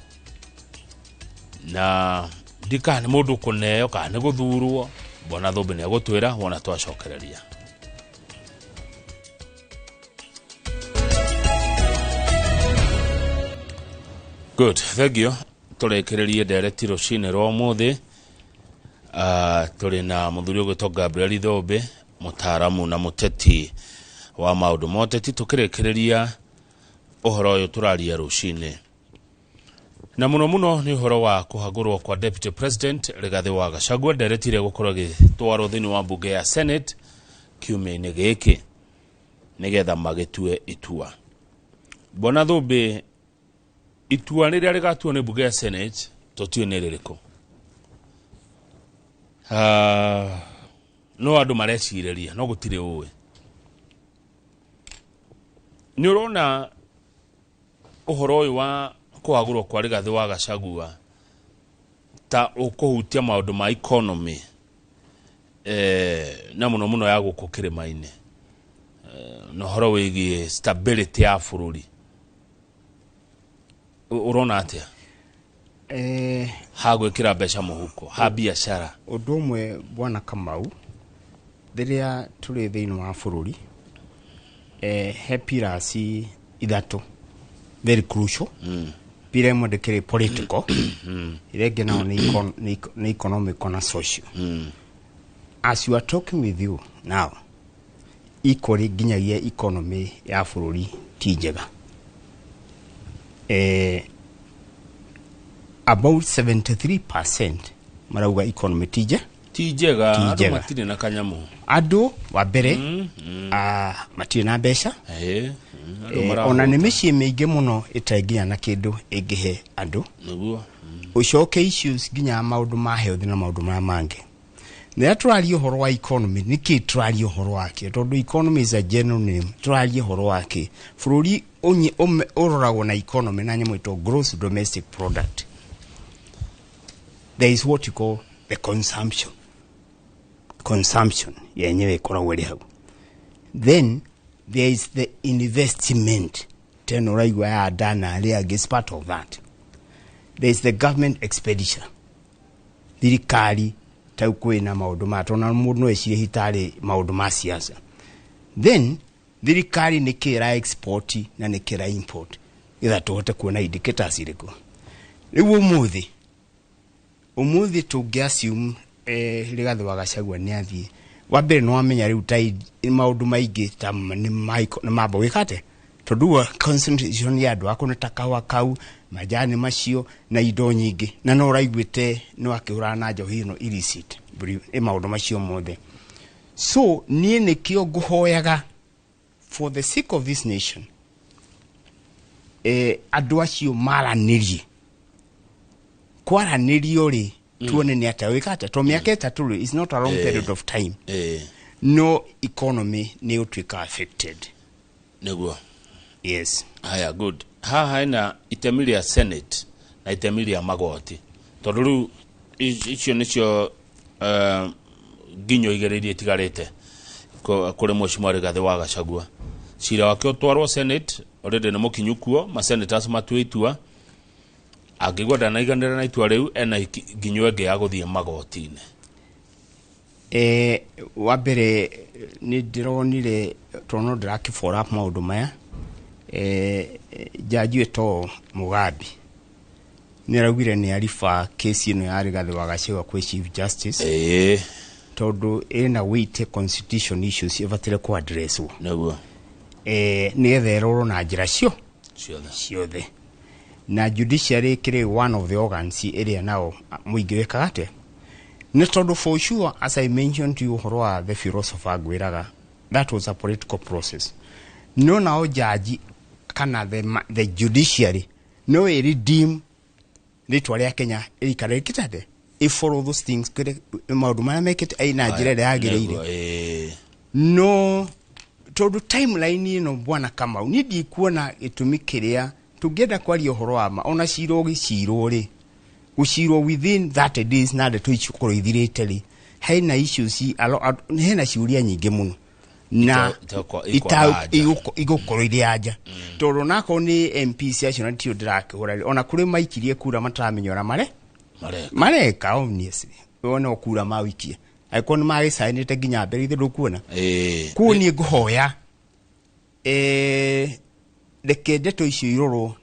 na ndikana nĩ mũndũ ũkũneo kana nĩ gũthurwo. Bwana Thũmbĩ nĩ egũtwĩra wona twacokereria. Good, thank you. Tũrĩkĩrĩrie ndereti rũcinĩ rwa ũmũthĩ. Tũrĩ na mũthuri ũgwĩtwo Gabriel Thũmbĩ, mũtaaramu na mũteti wa maũndũ ma ũteti, tũkĩrĩkĩrĩria ũhoro ũyũ tũraria rũcinĩ, na mũno mũno nĩ ũhoro wa kũhagũrwo kwa Deputy President Rigathĩ wa Gachagua. Ndereti ĩrĩa gũkorwo ĩgĩtwarwo thĩinĩ wa mbunge ya Senate kiumia-inĩ gĩkĩ nĩgetha magĩtue itua. Bwana Thũmbĩ, itua rĩrĩa rĩgatuo nĩ mbunge ya Senate tũtiũĩ nĩ rĩrĩkũ. No andũ marecirĩria, no gũtirĩ ũĩ. Nĩ ũrona ũhoro ũyũ wa kũhagũrwo kwa Rigathĩ wa Gachagua ta ũkũhutia maũndũ ma economy, na mũno mũno ya gũkũ kĩrĩma-inĩ, na ũhoro wĩgiĩ stability ya bũrũri? Ũrona atĩa ha gwĩkĩra mbeca mũhuko, ha biacara? Ũndũ ũmwe, bwana Kamau, rĩrĩa tũrĩ thĩinĩ wa bũrũri, he pillars ithatũ very crucial. Pillar ĩmwe ndĩkĩrĩ political, ĩrĩa ĩngĩ nayo nĩ economic na social. As you are talking with you now, equally nginyagia economy ya bũrũri ti njega. About 73% marauga economy ti nje Ti njega. Ti Andũ njega. matirĩ na kanyamũ. Andũ wa mbere matirĩ na mbeca. Andũ Ona nĩ marahũta. mĩciĩ mĩingĩ mũno ĩtarĩ nginya na kĩndũ ĩngĩhe andũ. Ũcoke issues nginya maũndũ ma health na maũndũ marĩa mangĩ. Rĩrĩa tũraria ũhoro wa economy, nĩkĩ tũraria ũhoro wake? Tondũ economy is a general name, tũraria ũhoro wake bũrũri ũroragwo na economy na nyamũ ĩtwo gross domestic product. There is what you call the consumption. Consumption yenyewe ĩkoragwo ĩrĩ hau. Then there is the investment, tena ũraigua ya dana arĩa angĩ is part of that. There is the government expenditure, thirikari tau kwĩna maũndũ ma tondũ mũndũ no ecirie hitarĩ maũndũ ma siasa. Then thirikari nĩ kĩ ĩra export na nĩ kĩ ĩra import, getha tũhote kuona indicators irĩkũ. Rĩu ũmũthĩ tũngĩ assume Rigathĩ wa Gachagua nĩ athiĩ, wa mbere nĩ wamenya rĩu ta maũndũ maingĩ ta nĩ mamba gwĩka atĩa, tondũ wa concentration ya andũ aku nĩ ta kahũa kau, majani macio na indo nyingĩ, na no ũraiguĩte nĩ wakĩhũrana na njohi ĩno illicit maũndũ macio mothe. So niĩ nĩkĩo ngũhoyaga, for the sake of this nation, andũ acio maranĩrie, kwaranĩrio rĩ, tuone nĩ atĩa wĩka atĩa, tondũ mĩaka 3 rĩ is not a long period of time. No economy nĩ ũtuĩka affected. Nĩguo. Yes. Haya, good. Haha hena itemi rĩa Senate na itemi rĩa magoti, tondũ rĩu icio nĩcio nginyo igĩrĩ iria itigarĩte kũrĩ Mheshimiwa Rigathĩ wa Gachagua. Cira wake ũtwarwo Senate, already nĩ mũkinyu kuo, ma senators matue itua. Angĩigua ndanaiganĩra na itua rĩu, ena nginyo ĩngĩ ya gũthiĩ magoti-inĩ. Wa mbere nĩ ndĩronire, tondũ no ndĩrakĩ follow up maũndũ maya, jaji wĩtagwo Mugambi nĩ araugire nĩ ariba kesi ĩno ya Rigathĩ wa Gachagua kwĩ Chief Justice, tondũ ĩna weight constitution issues ĩbataire kũ addresswo. Nĩgetha ĩrorwo na njĩra cio ciothe ciothe, na judiciary kĩrĩ one of the organs ĩrĩa nao mũingĩ wĩkaga atĩa, nĩ tondũ for sure, as I mentioned to you, ũhoro wa the philosopher ngwĩraga, that was a political process. No nao jaji kana the judiciary no ĩ redeem rĩtwa rĩa Kenya ĩikare ĩkĩte atĩa, ĩ follow those things maũndũ marĩa mekĩte na njĩra ĩrĩa yagĩrĩire. No tondũ timeline ĩno, bwana Kamau, niĩ ndikuona gĩtũmi kĩrĩa tũngĩenda kwaria ũhoro wa ma. Ona cira ũgĩcirwo rĩ, gũcirwo within 30 days na ndeto icio gũkorwo ithirĩte rĩ, hena issues, hena ciũria nyingĩ mũno na ikwaga anja. Igũkorwo irĩ anja, tondũ onakorwo nĩ MPs acio na tio ndĩrakĩhũra rĩ, ona kũrĩ maikirie kura mataramenya ũrĩa mare mareka mareka. Obviously one kura mawikie angĩkorwo nĩ magĩcainĩte nginya mbere ithe ndũkuona. Kuo niĩ ngũhoya, reke ndeto icio irorwo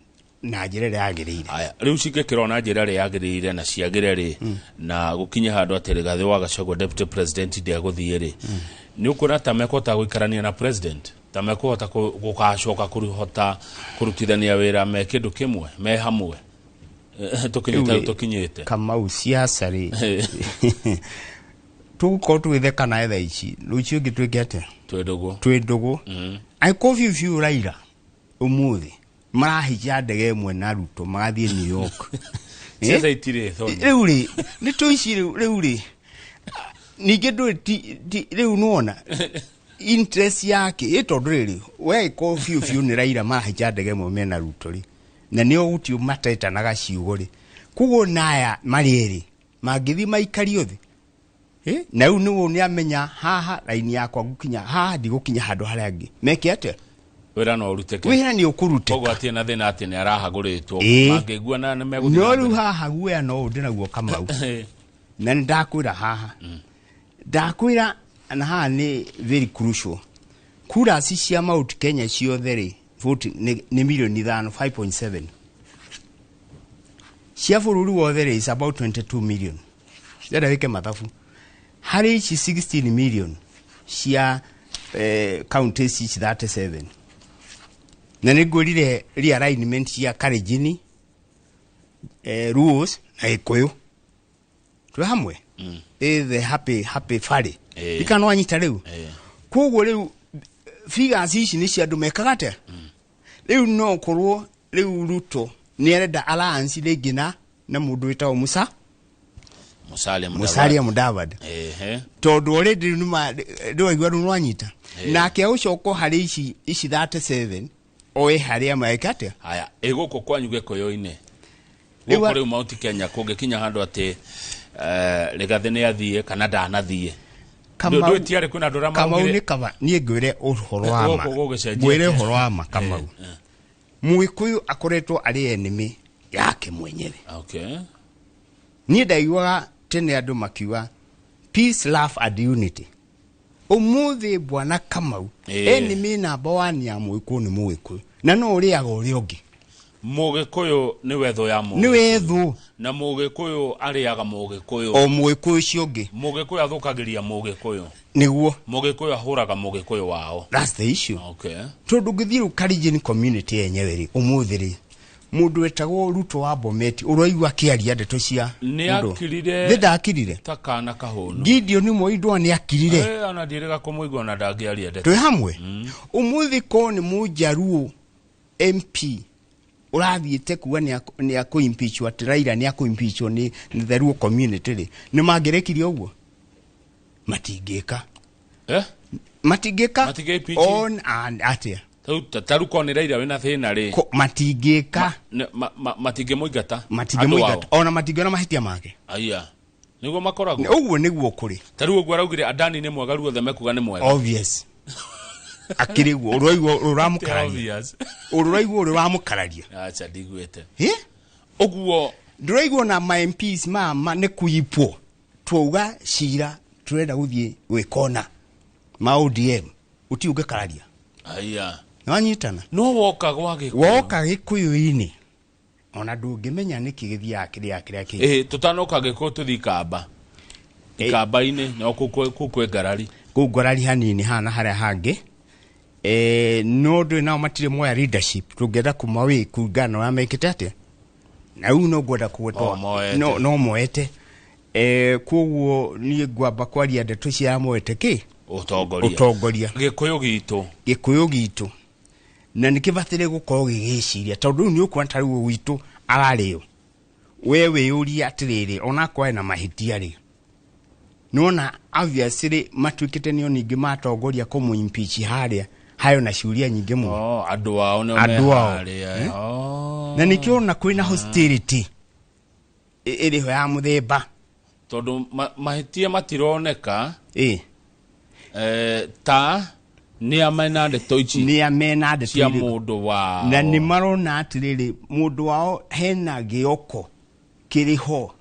na njĩra ĩrĩa yagĩrĩire. Aya, rĩu cingĩkĩrwo na njĩra ĩrĩa yagĩrĩire na ciagĩre rĩ, na gũkinye handũ atĩ Rigathĩ wa Gachagua deputy president ndegũthiĩ rĩ, nĩ ũkuona ta mekũhota gũikarania na president, ta mekũhota gũgacoka kũhota kũrutithania wĩra me kĩndũ kĩmwe, me hamwe? Tũkinyĩte hau tũkinyĩte. Kamau, siasa rĩ, tũgũkorwo tũgĩtheka nawe thaa ici, rũciũ ũngĩ twĩke atĩa? Twĩ ndũgũ. Twĩ ndũgũ. Angĩkorwo biũ biũ Raila ũmũthĩ marahaica ndege ĩmwe na Ruto magathiĩ New York. Ciaca itirĩ thoni. Rĩu rĩ, nĩ tũici rĩu rĩ, ningĩ ndũĩ rĩu nĩwona interest yake ĩ, tondũ rĩrĩ we ĩkorwo biũ biũ nĩ Raila marahaica ndege ĩmwe mena Ruto rĩ, na nĩo gũtio matetanaga ciugo rĩ, koguo naya marĩ erĩ mangĩthiĩ maikario thĩ. Na rĩu nĩguo nĩamenya haha raini yakwa ngũkinya haha, ndigũkinya handũ harĩa angĩ meke atĩa? Wĩra no ũrutĩke. Wĩra nĩ ũkũrutĩka. Koguo hatirĩ na thĩna atĩ nĩ arahagũrĩtwo. Mangĩiguana nĩ megũthiĩ no na rĩu mbere. Haha guoya no ũndĩ naguo, Kamau, na nĩ ndakwĩra haha, ndakwĩra na haha nĩ very crucial. Kura ci cia Mount Kenya ciothe rĩ, vote nĩ milioni 5, 5.7. Cia bũrũri wothe rĩ is about 22 million. Ndĩrenda wĩke mathabu harĩ ici 16 million cia counties ici 37, na nĩ ngwĩrire realignment cia Kalenjin, Luos na Gĩkũyũ twĩ hamwe, ĩ the happy happy valley. Ikana wanyita rĩu. Koguo rĩu figures ici nĩ cia andũ mekaga atĩa rĩu, no korwo rĩu Ruto nĩ arenda alliance rĩngĩ na mũndũ wĩtagwo Musa Musalia Mudavadi. Musalia Mudavadi, tondũ already rĩu nĩma ndĩwaigua rĩu nĩwanyita nake agũcoka harĩ ici 37 oe harĩa meka atĩa. Haya, ĩ gũkũ kwanyu Gĩkũyũ-inĩ? Gũkũ rĩu Mount Kenya kũngĩkinya handũ atĩ Rigathĩ nĩ athiĩ kana ndanathiĩ, ndwĩtiarĩ kwĩna andũ arĩa Kamau maugire nĩ kaba niĩ ngwĩre ũhoro wa ma. Gũkũ gũgĩcenjia Ngwĩre atĩa? ũhoro wa ma, Kamau, Mũgĩkũyũ akoretwo arĩ enemy yake mwenyewe. Niĩ ndaiguaga tene andũ makiuga peace, love and unity. Ũmũthĩ, bwana Kamau, enemy number one ya Mũgĩkũyũ nĩ Mũgĩkũyũ, na no ũrĩaga ũrĩa ũngĩ. Mũgĩkũyũ nĩ wethũ ya Nĩ wethũ. Na Mũgĩkũyũ arĩaga Mũgĩkũyũ. O Mũgĩkũyũ ũcio ũngĩ. Mũgĩkũyũ athũkagĩria Mũgĩkũyũ. Nĩguo. Mũgĩkũyũ ahũraga Mũgĩkũyũ wao. That's the issue. Tondũ ũngĩthiĩ rĩu Kalenjin community yenyewe rĩ, ũmũthĩ rĩ, mũndũ wetagwo Ruto wa Bometi ũraigua akĩaria ndeto cia Nĩ mũndũ. akirire. Nĩ ndakirire. Ta kana kahũnu. Gideon Moi ndwa nĩ akirire. Ona ndiĩrĩga kũmũigua ona ndangĩaria ndeto. Twĩ hamwe. Ũmũthĩ ko nĩ Mũjaruo MP ũrathiĩte kuga nĩ akũ-impeachwo, atĩ Raila nĩ akũ-impeachwo nĩ the Luo community rĩ, nĩ mangĩrekirie ũguo? Matingĩka. Eh? Matingĩka. Matingĩ-impeach? On and atĩa? Ta rĩu korwo nĩ Raila wĩna thĩna rĩ, Matingĩka. Matingĩmũingata. Matingĩmũingata, ona matingĩona mahĩtia make. Aya nĩguo makoragwo. Ũguo nĩguo kũrĩ. Ta rĩu ũguo araugire Adani nĩ mwega, ruothe mekuga nĩ mwega. Obvious, akĩrĩ guo ũraigua ũramũkararia. Obvious. Ũraigua ũramũkararia. Acha, ndiguĩte. Eh? Ũguo. Ndũraigua na ma MPs ma nĩ kuipwo twauga cira turenda gũthiĩ gwĩkona ma ODM ũti ũngĩkararia. Aya. Nĩwanyitana? No woka gwa Gĩkũyũ. Woka Gĩkũyũ-inĩ ona ndũngĩmenya nĩkĩ gĩthiaga kĩrĩa kĩngĩ. Ĩ, tũtanoka Gĩkũyũ, tũthiĩ Ikamba. Ikamba-inĩ no kũu kwĩ ngarari. Kũu ngwarari hanini hana harĩa hangĩ, no ndũĩ nao matirĩ moya leadership, tũngĩenda kũmawĩ kũringana na ũrĩa mekĩte atĩa, na rĩu no ngwenda kũgwetwo. No moete. No moete. Koguo niĩ ngwamba kwaria ndeto cia moete kĩ ũtongoria. Ũtongoria. Gĩkũyũ gitũ. Gĩkũyũ gitũ na nĩ kĩbataire gũkorwo gĩgĩciria, tondũ rĩu nĩ ũkuona ta rĩu gwitũ ararĩo, we wĩyũrie atĩrĩrĩ, onakorwo ena mahĩtia rĩ, nĩwona obviously matuĩkĩte nĩo ningĩ matongoria kũmũ-impeach harĩa hayo na ciũria nyingĩ mũno. Oh, andũ ao nĩo Andũ ao. meharĩa. Eh? Oh. Na nĩkĩo ona kwĩna hostility ĩrĩho ya mũthemba. Tondũ mahĩtia matironeka. Ĩ. Ta nĩ a mena ndeto ici. Nĩ a mena ndeto cia irĩkũ? Mũndũ wao. Na nĩ marona atĩrĩrĩ, mũndũ wao hena gĩoko kĩrĩ ho.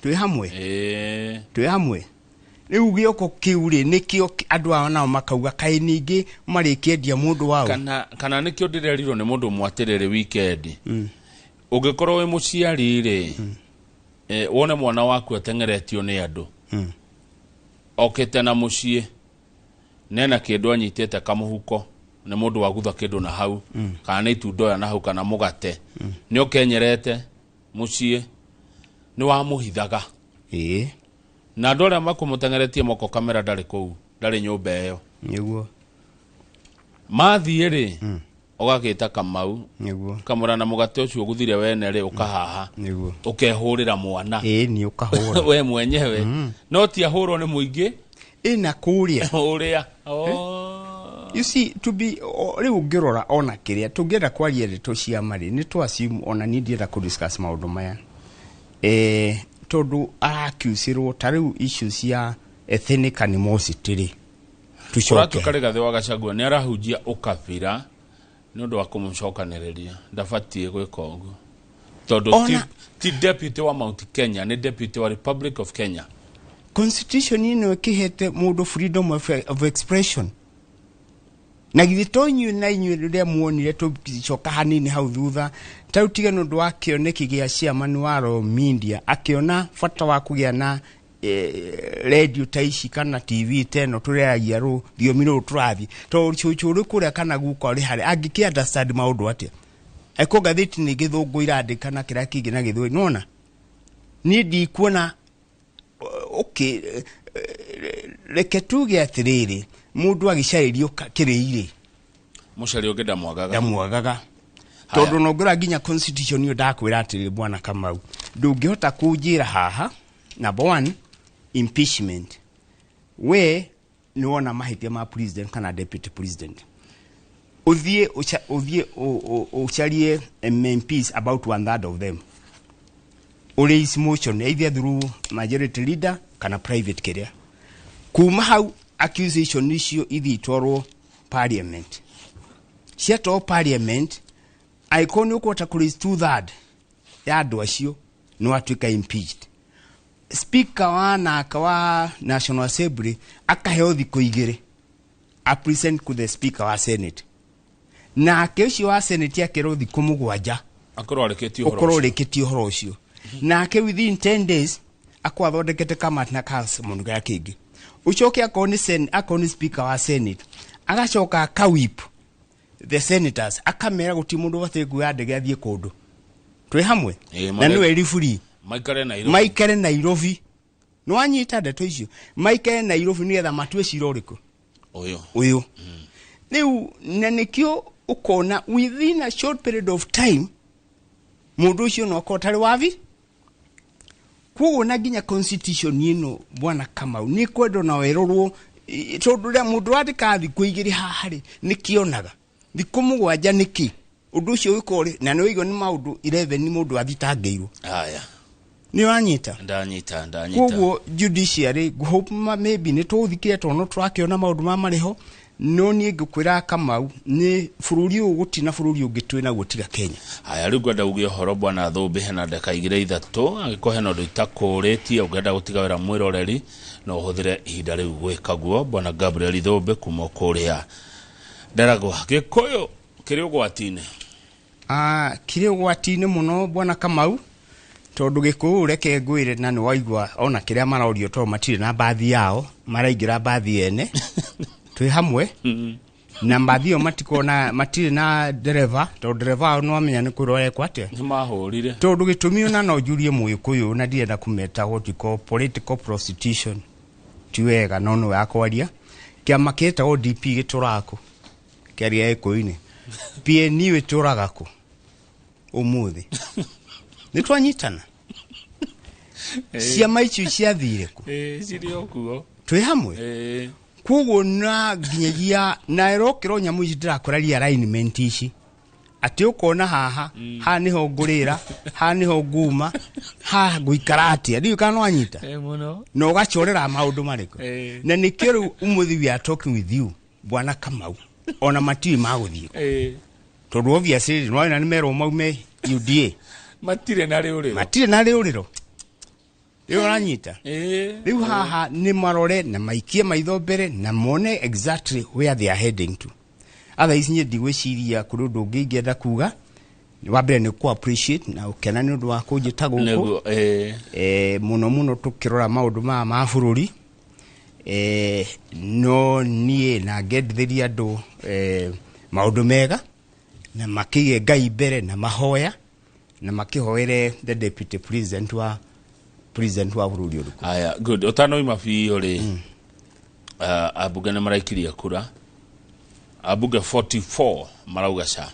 Twĩ hamwe. Ĩ. Twĩ hamwe. Rĩu gĩoko kĩu rĩ, nĩkĩo andũ ao nao makauga kaĩ ningĩ marĩkĩendia mũndũ wao. Kana nĩkĩo ndĩrerirwo nĩ mũndũ ũmwe atĩrĩrĩ, weekend ũngĩkorwo wĩ mũciari rĩ, wone mwana waku ateng'eretio nĩ andũ, okĩte na mũciĩ nena kĩndũ anyitĩte kamũhuko, nĩ mũndũ wagutha kĩndũ na hau, kana nĩ itunda oya na hau, kana mũgate, nĩ ũkenyerete mũciĩ nĩ wamũhithaga. Na andũ arĩa makũmũteng'eretie moko kamera ndarĩ kũu, ndarĩ nyũmba ĩyo. Mathiĩ rĩ, ũgagĩta Kamau, kamũra na mũgate ũcio ũguthire wene rĩ, ũkahaha, ũkehũrĩra mwana. Ĩ, nĩ ũkahũra. We mwenyewe, no ti ahũrwo nĩ mũingĩ. Ĩna kũrĩa. Ũrĩa. Oh. You see, to be rĩu ũngĩrora ona kĩrĩa tũngĩenda kwaria ndeto cia marĩ nĩ tũ assume, ona niĩ ndienda kũ discuss maũndũ maya, tondũ arakiucĩrwo ta rĩu issue cia ethnic animosity rĩ, tũcoke. Kũratuĩka Rigathĩ wa Gachagua nĩ arahunjia ũkabira nĩ ũndũ wa kũmũcokanĩrĩria, ndabatiĩ gwĩka ũguo tondũ ti deputy wa Mount Kenya, nĩ deputy wa Republic of Kenya. Constitution ĩno ĩkĩhete mũndũ freedom of expression, na githĩ to inyuĩ na inyuĩ rĩrĩa muonire, tũgĩcoka hanini hau thutha, ta rĩu tiga nĩ ũndũ wa kĩoneki gĩa chairman wa Royal Media akĩona bata wa kũgĩa na radio ta ici kana TV ta ĩno tũreragia rũthiomi rũrũ tũrathiĩ, tondũ cũcũ ũrĩ kũrĩa kana guka ũrĩ harĩa angĩkĩ understand maũndũ atĩa eko ngathĩti nĩ Gĩthũngũ irandĩka na kĩrĩa kĩngĩ na Gĩthweri. Nĩwona niĩ ndikuona. Okay, reke tuge atĩrĩrĩ, mũndũ agĩcarĩrio kĩrĩirĩ, Mũcari ũngĩ ndamwagaga. Ndamwagaga, tondũ no ngora nginya constitution ĩyo ndakwĩra atĩrĩrĩ, bwana Kamau, ndũngĩhota kũnjĩra haha number one impeachment, we nĩwona mahĩtia ma president kana deputy president, ũthiĩ ũcarie MPs about one third of them. Ũraise motion either through majority leader kana private kĩrĩa. Kuma hau accusation icio ithiĩ itwarwo parliament. Ciatwarwo parliament, angĩkorwo nĩ ũkũhota kũ raise 2/3 ya andũ acio, nĩ watuĩka impeached. Speaker wa naka wa National Assembly akaheo thikũ 2 a present to the speaker wa Senate, nake ũcio wa Senate akerwo thikũ 7 akorwo arĩkĩtie ũhoro ũkorwo ũcio. Ũrĩkĩtie ũhoro ũcio, nake within 10 days akorwo athondekete kamati na kamundu karĩa kĩngĩ. Ũcoke akorwo nĩ akorwo nĩ speaker wa Senate, agacoka akawhip the senators, akamera gũtirĩ mũndũ ũbataire kuoya ndege athiĩ kũndũ. Twĩ hamwe? Ĩĩ, na nĩwe referee. Maikare Nairobi. Maikare Nairobi. Nĩwanyita ndeto icio? Maikare Nairobi nĩgetha matue cira ũrĩkũ? Ũyũ. Ũyũ rĩu. Na nĩkĩo ũkona within a short period of time mũndũ ũcio no akorwo tarĩ wabi. Koguo na nginya constitution ĩno, bwana Kamau, nĩ kwendwo na werorwo tondũ rĩrĩa mũndũ wandĩka thikũ 2 haha rĩ, nĩkĩonaga thikũ 7 nĩkĩ ũndũ ũcio wĩkwo rĩ, na nĩ waigua nĩ maũndũ 11 mũndũ athitangĩirwo. Haya. Nĩ wanyita? Ndanyita, ndanyita. Koguo judiciary, hope maybe nĩ tũthikire tondũ no tũrakĩona maũndũ ma marĩho, no niĩ ngũkwĩra Kamau, nĩ bũrũri ũyũ gũtirĩ na bũrũri ũngĩ twĩ naguo tiga Kenya. Haya, rĩu ngwenda uge ũhoro, bwana Thũmbĩ, hena ndeka 2 3. Angĩkorwo hena ũndũ itakũrĩtie ũngĩenda gũtiga wĩra mwĩroreri, no ũhũthĩre ihinda rĩu gwĩka guo. Bwana Gabriel Thũmbĩ kuma kũrĩa Ndaragwa, Gĩkũyũ kĩrĩ ũgwati-inĩ? Ah, kĩrĩ ũgwati-inĩ mũno, bwana Kamau, tondũ Gĩkũyũ, reke ngwĩre, na nĩ waigua ona kĩrĩa marorio, tondũ matirĩ na mbathi yao, maraingĩra mbathi ene. Twĩ hamwe? Na mbathi ĩyo matikona, matirĩ na ndereba, tondũ ndereba wao nĩwamenya nĩ kwĩrwo ekwo atĩa. Nĩ mahũrire. Tondũ gĩtũmi ona no njurie Mũgĩkũyũ, na ndirenda kũmeta what you call political prostitution, ti wega, no nĩwe akwaria. Kĩama kĩtagwo DP gĩtũraga kũ? Kĩaria Gĩkũyũ-inĩ. PNU ĩtũraga kũ ũmũthĩ? Nĩ twanyitana? Ciama icio ciathire kũ? Ĩĩ, cirĩ o kuo. Twĩ hamwe? Ĩĩ. Koguo na nginyagia na ĩrokĩrwo nyamũ ici ndĩrakora realignment ici, atĩ ũkona haha, haha nĩho ngũrĩra, haha nĩho nguma, haha ngũikara atĩa, ndiũĩ kana nĩwanyita. Ĩĩ, mũno. Na ũgacorera maũndũ marĩkũ. Na nĩkĩo rĩu ũmũthĩ we are talking with you, bwana Kamau, ona matiũĩ magũthiĩ kũ. Tondũ obviously nĩwona nĩ merwo maume UDA. Matirĩ na rĩũrĩro. Matirĩ na rĩũrĩro. Rĩu ũranyita? Ĩĩ. Rĩu haha nĩ marore na maikie maitho mbere na mone exactly where they are heading to. Otherwise niĩ ndigwĩciria kũrĩ ũndũ ũngĩ ingĩenda kuga. Wa mbere nĩ kũ appreciate na ũkena nĩ ũndũ wa kũnjĩta gũkũ. Nĩguo, ĩĩ. Mũno mũno tũkĩrora maũndũ maya ma bũrũri, no niĩ na ngendithĩria andũ maũndũ mega na makĩige Ngai mbere na mahoya na makĩhoere the deputy president wa bũrũri ũrĩkũ. Haya, good. Ũtanoima biũ rĩ, ambunge nĩ maraikirie kura. Ambunge 44 marauga ca.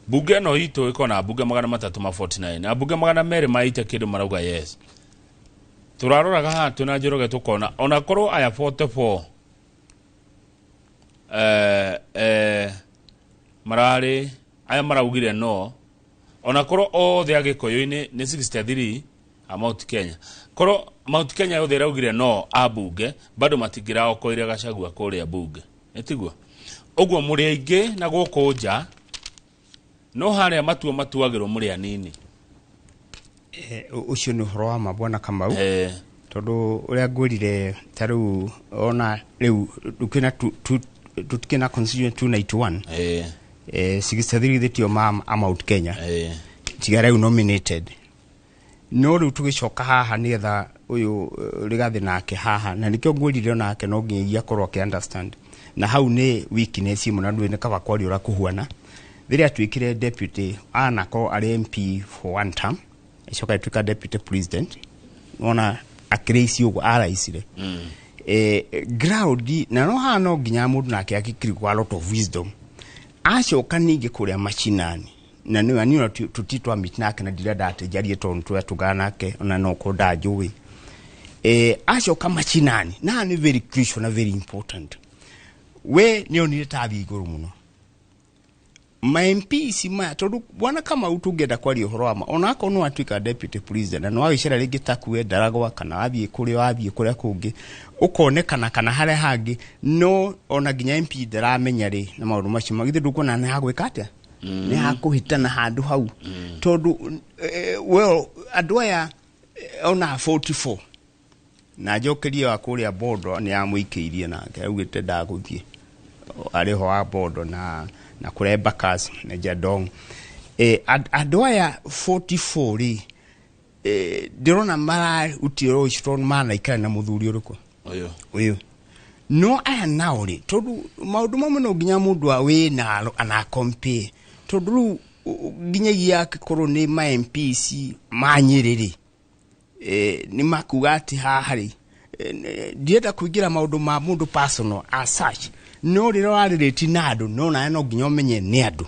Bunge ĩno itũ ĩkorwo na ambunge 349, ambunge 280 kĩndũ marauga yes. Tũraroraga haha twĩna Njoroge tũkona ona korwo aya 44 mararĩ aya maraugire no, ona korwo othe a Gĩkũyũ-inĩ nĩ 63 a Mount Kenya, korwo Mount Kenya yothe ĩraugire no ambunge, bado matingĩraokoire Gachagua kũrĩa bunge. Ĩtiguo ũguo? Mũrĩ aingĩ na gũkũ nja, no harĩa matua matuagĩrwo mũrĩ anini. Ũcio nĩ ũhoro wa ma, bwana Kamau, tondũ ũrĩa ngwĩrire, ta rĩu ona rĩu ndũkĩna tũtikĩna constituent 291, 63 githĩ ma a Mount Kenya, tiga rĩu nominated. No rĩu tũgĩcoka haha nĩgetha ũyũ Rigathĩ nake haha, na nĩkĩo ngwĩrire onake no nginyagia akorwo akĩ understand, na hau nĩ weakness ĩmwe, na ndũĩ nĩ kaba kwaria ũrĩa kũhuana. Rĩrĩa atuĩkire deputy, anakorwo arĩ MP for one term, acoka atuĩka deputy president, wona akĩrĩici ũguo araicire ground, na no haha no nginya mũndũ nake akĩkiri a lot of wisdom. Acoka ningĩ kũrĩa mashinani, na nĩ niĩ ona tũti twa meet nake, na ndirenda atĩ njarie tondũ nĩ twatũgana nake, ona no korwo ndanjũĩ. Acoka mashinani, na haha nĩ very crucial na very important. We nĩ onire ta athiĩ igũrũ mũno. Ma MPs maya, tondũ bwana Kamau, tũngĩenda kwaria ũhoro wa ma, onakorwo no atuĩka deputy president na no wagĩcera rĩngĩ takue Ndaragwa kana wathiĩ kũrĩa, wathiĩ kũrĩa kũngĩ ũkonekana kana harĩa hangĩ, no ona nginya MP ndaramenya rĩ na maũndũ macio magithĩ, ndũkuona nĩ hagwĩka atĩa, nĩ hakũhĩtana handũ hau, tondũ well, andũ aya ona 44 na njokerie wa kũrĩa Bondo nĩ amũikĩirie nake augĩte ndagũthiĩ arĩ ho wa Bondo na kũrĩa Embakasi na Jadong. Andũ aya 44 rĩ, ndĩrona mararutire ũcio tondũ manaikara na mũthuri ũrĩkũ? Ũyũ. Ũyũ. No aya nao rĩ, tondũ maũndũ mamwe no nginya mũndũ wĩ naro ana compare, tondũ rĩu nginyagia angĩkorwo nĩ ma MPs ma Nyĩrĩ rĩ, nĩ makuga atĩ haha rĩ, ndienda kũingĩra maũndũ ma mũndũ personal as such, no rĩrĩa ũrarĩrĩti na andũ, no nawe no nginya ũmenye nĩ andũ,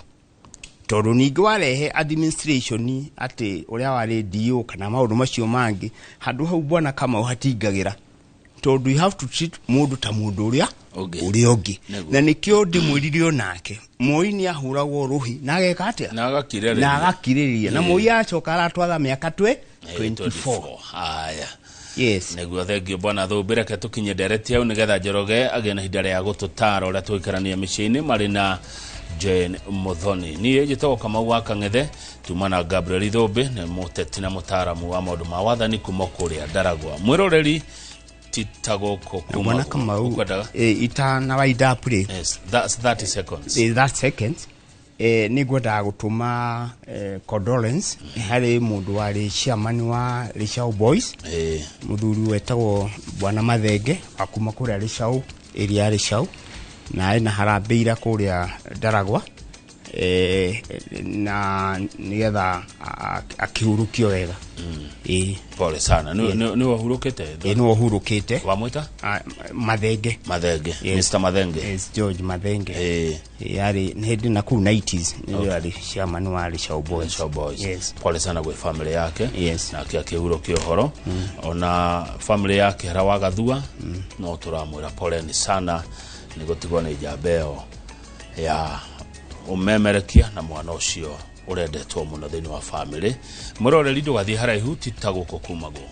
tondũ ningĩ warehe administration atĩ ũrĩa warĩ DO kana maũndũ macio mangĩ handũ hau, bwana Kamau hatingagĩra, tondũ you have to treat mũndũ ta mũndũ ũrĩa ũngĩ. Ũrĩa ũngĩ. Nĩguo. Na nĩkĩo ndĩmwĩrire onake Moi nĩ ahũragwo rũhĩ na ageka atĩa? Na agakirĩrĩria. Na agakirĩrĩria, na Moi acoka aratwatha mĩaka twe 24. Haya. Yes. Nĩguo, thengio bwana Thũmbĩ. Reke tũkinye ndereti hau nĩgetha Njoroge agĩe na ihinda rĩa gũtũtara ũrĩa tũgũikarania mĩciĩ-inĩ marĩ na Jane Muthoni. Niĩ njĩtagwo Kamau wa Kang'ethe, tuma na Gabriel Thũmbĩ, nĩ mũteti na mũtaaramu wa maũndũ ma wathani kuma kũrĩa Ndaragwa. Mwĩroreri, tita gũkũ Na bwana Kamau, Ũkwendaga? Itana wind up rĩ, Yes, that's 30 seconds. That seconds, nĩ ngwendaga gũtũma condolence harĩ mũndũ warĩ chairman wa Lishau Boys, mũthuri wetagwo bwana Mathenge wa kuma kũrĩa Lishau, area ya Lishau, na ena harambĩ ira kũrĩa Ndaragwa, na nĩgetha akĩhurũkio wega. Pole sana. Nĩ wahurũkĩte? Nĩwe ũhurũkĩte. Wamwĩta? Ah, Mathenge. Mathenge. Yes. Mr Mathenge. Yes, George Mathenge. Yarĩ nĩ hĩndĩ na kũu 90s nĩwe arĩ chairman wa Lishau Boys. Lishau Boys. Yes. Pole sana gwĩ family yake. Yes. Nake akĩhurũkia ũhoro, ona family ya Kĩhara wa Gathua no tũramwĩra poleni sana nĩ gũtigwo nĩ njamba ĩyo ya ũmemerekia na mwana ũcio ũrendetwo mũno thĩinĩ wa family. Mwĩroreri, ndũgathiĩ haraihu, ti ta gũkũ kumagwo.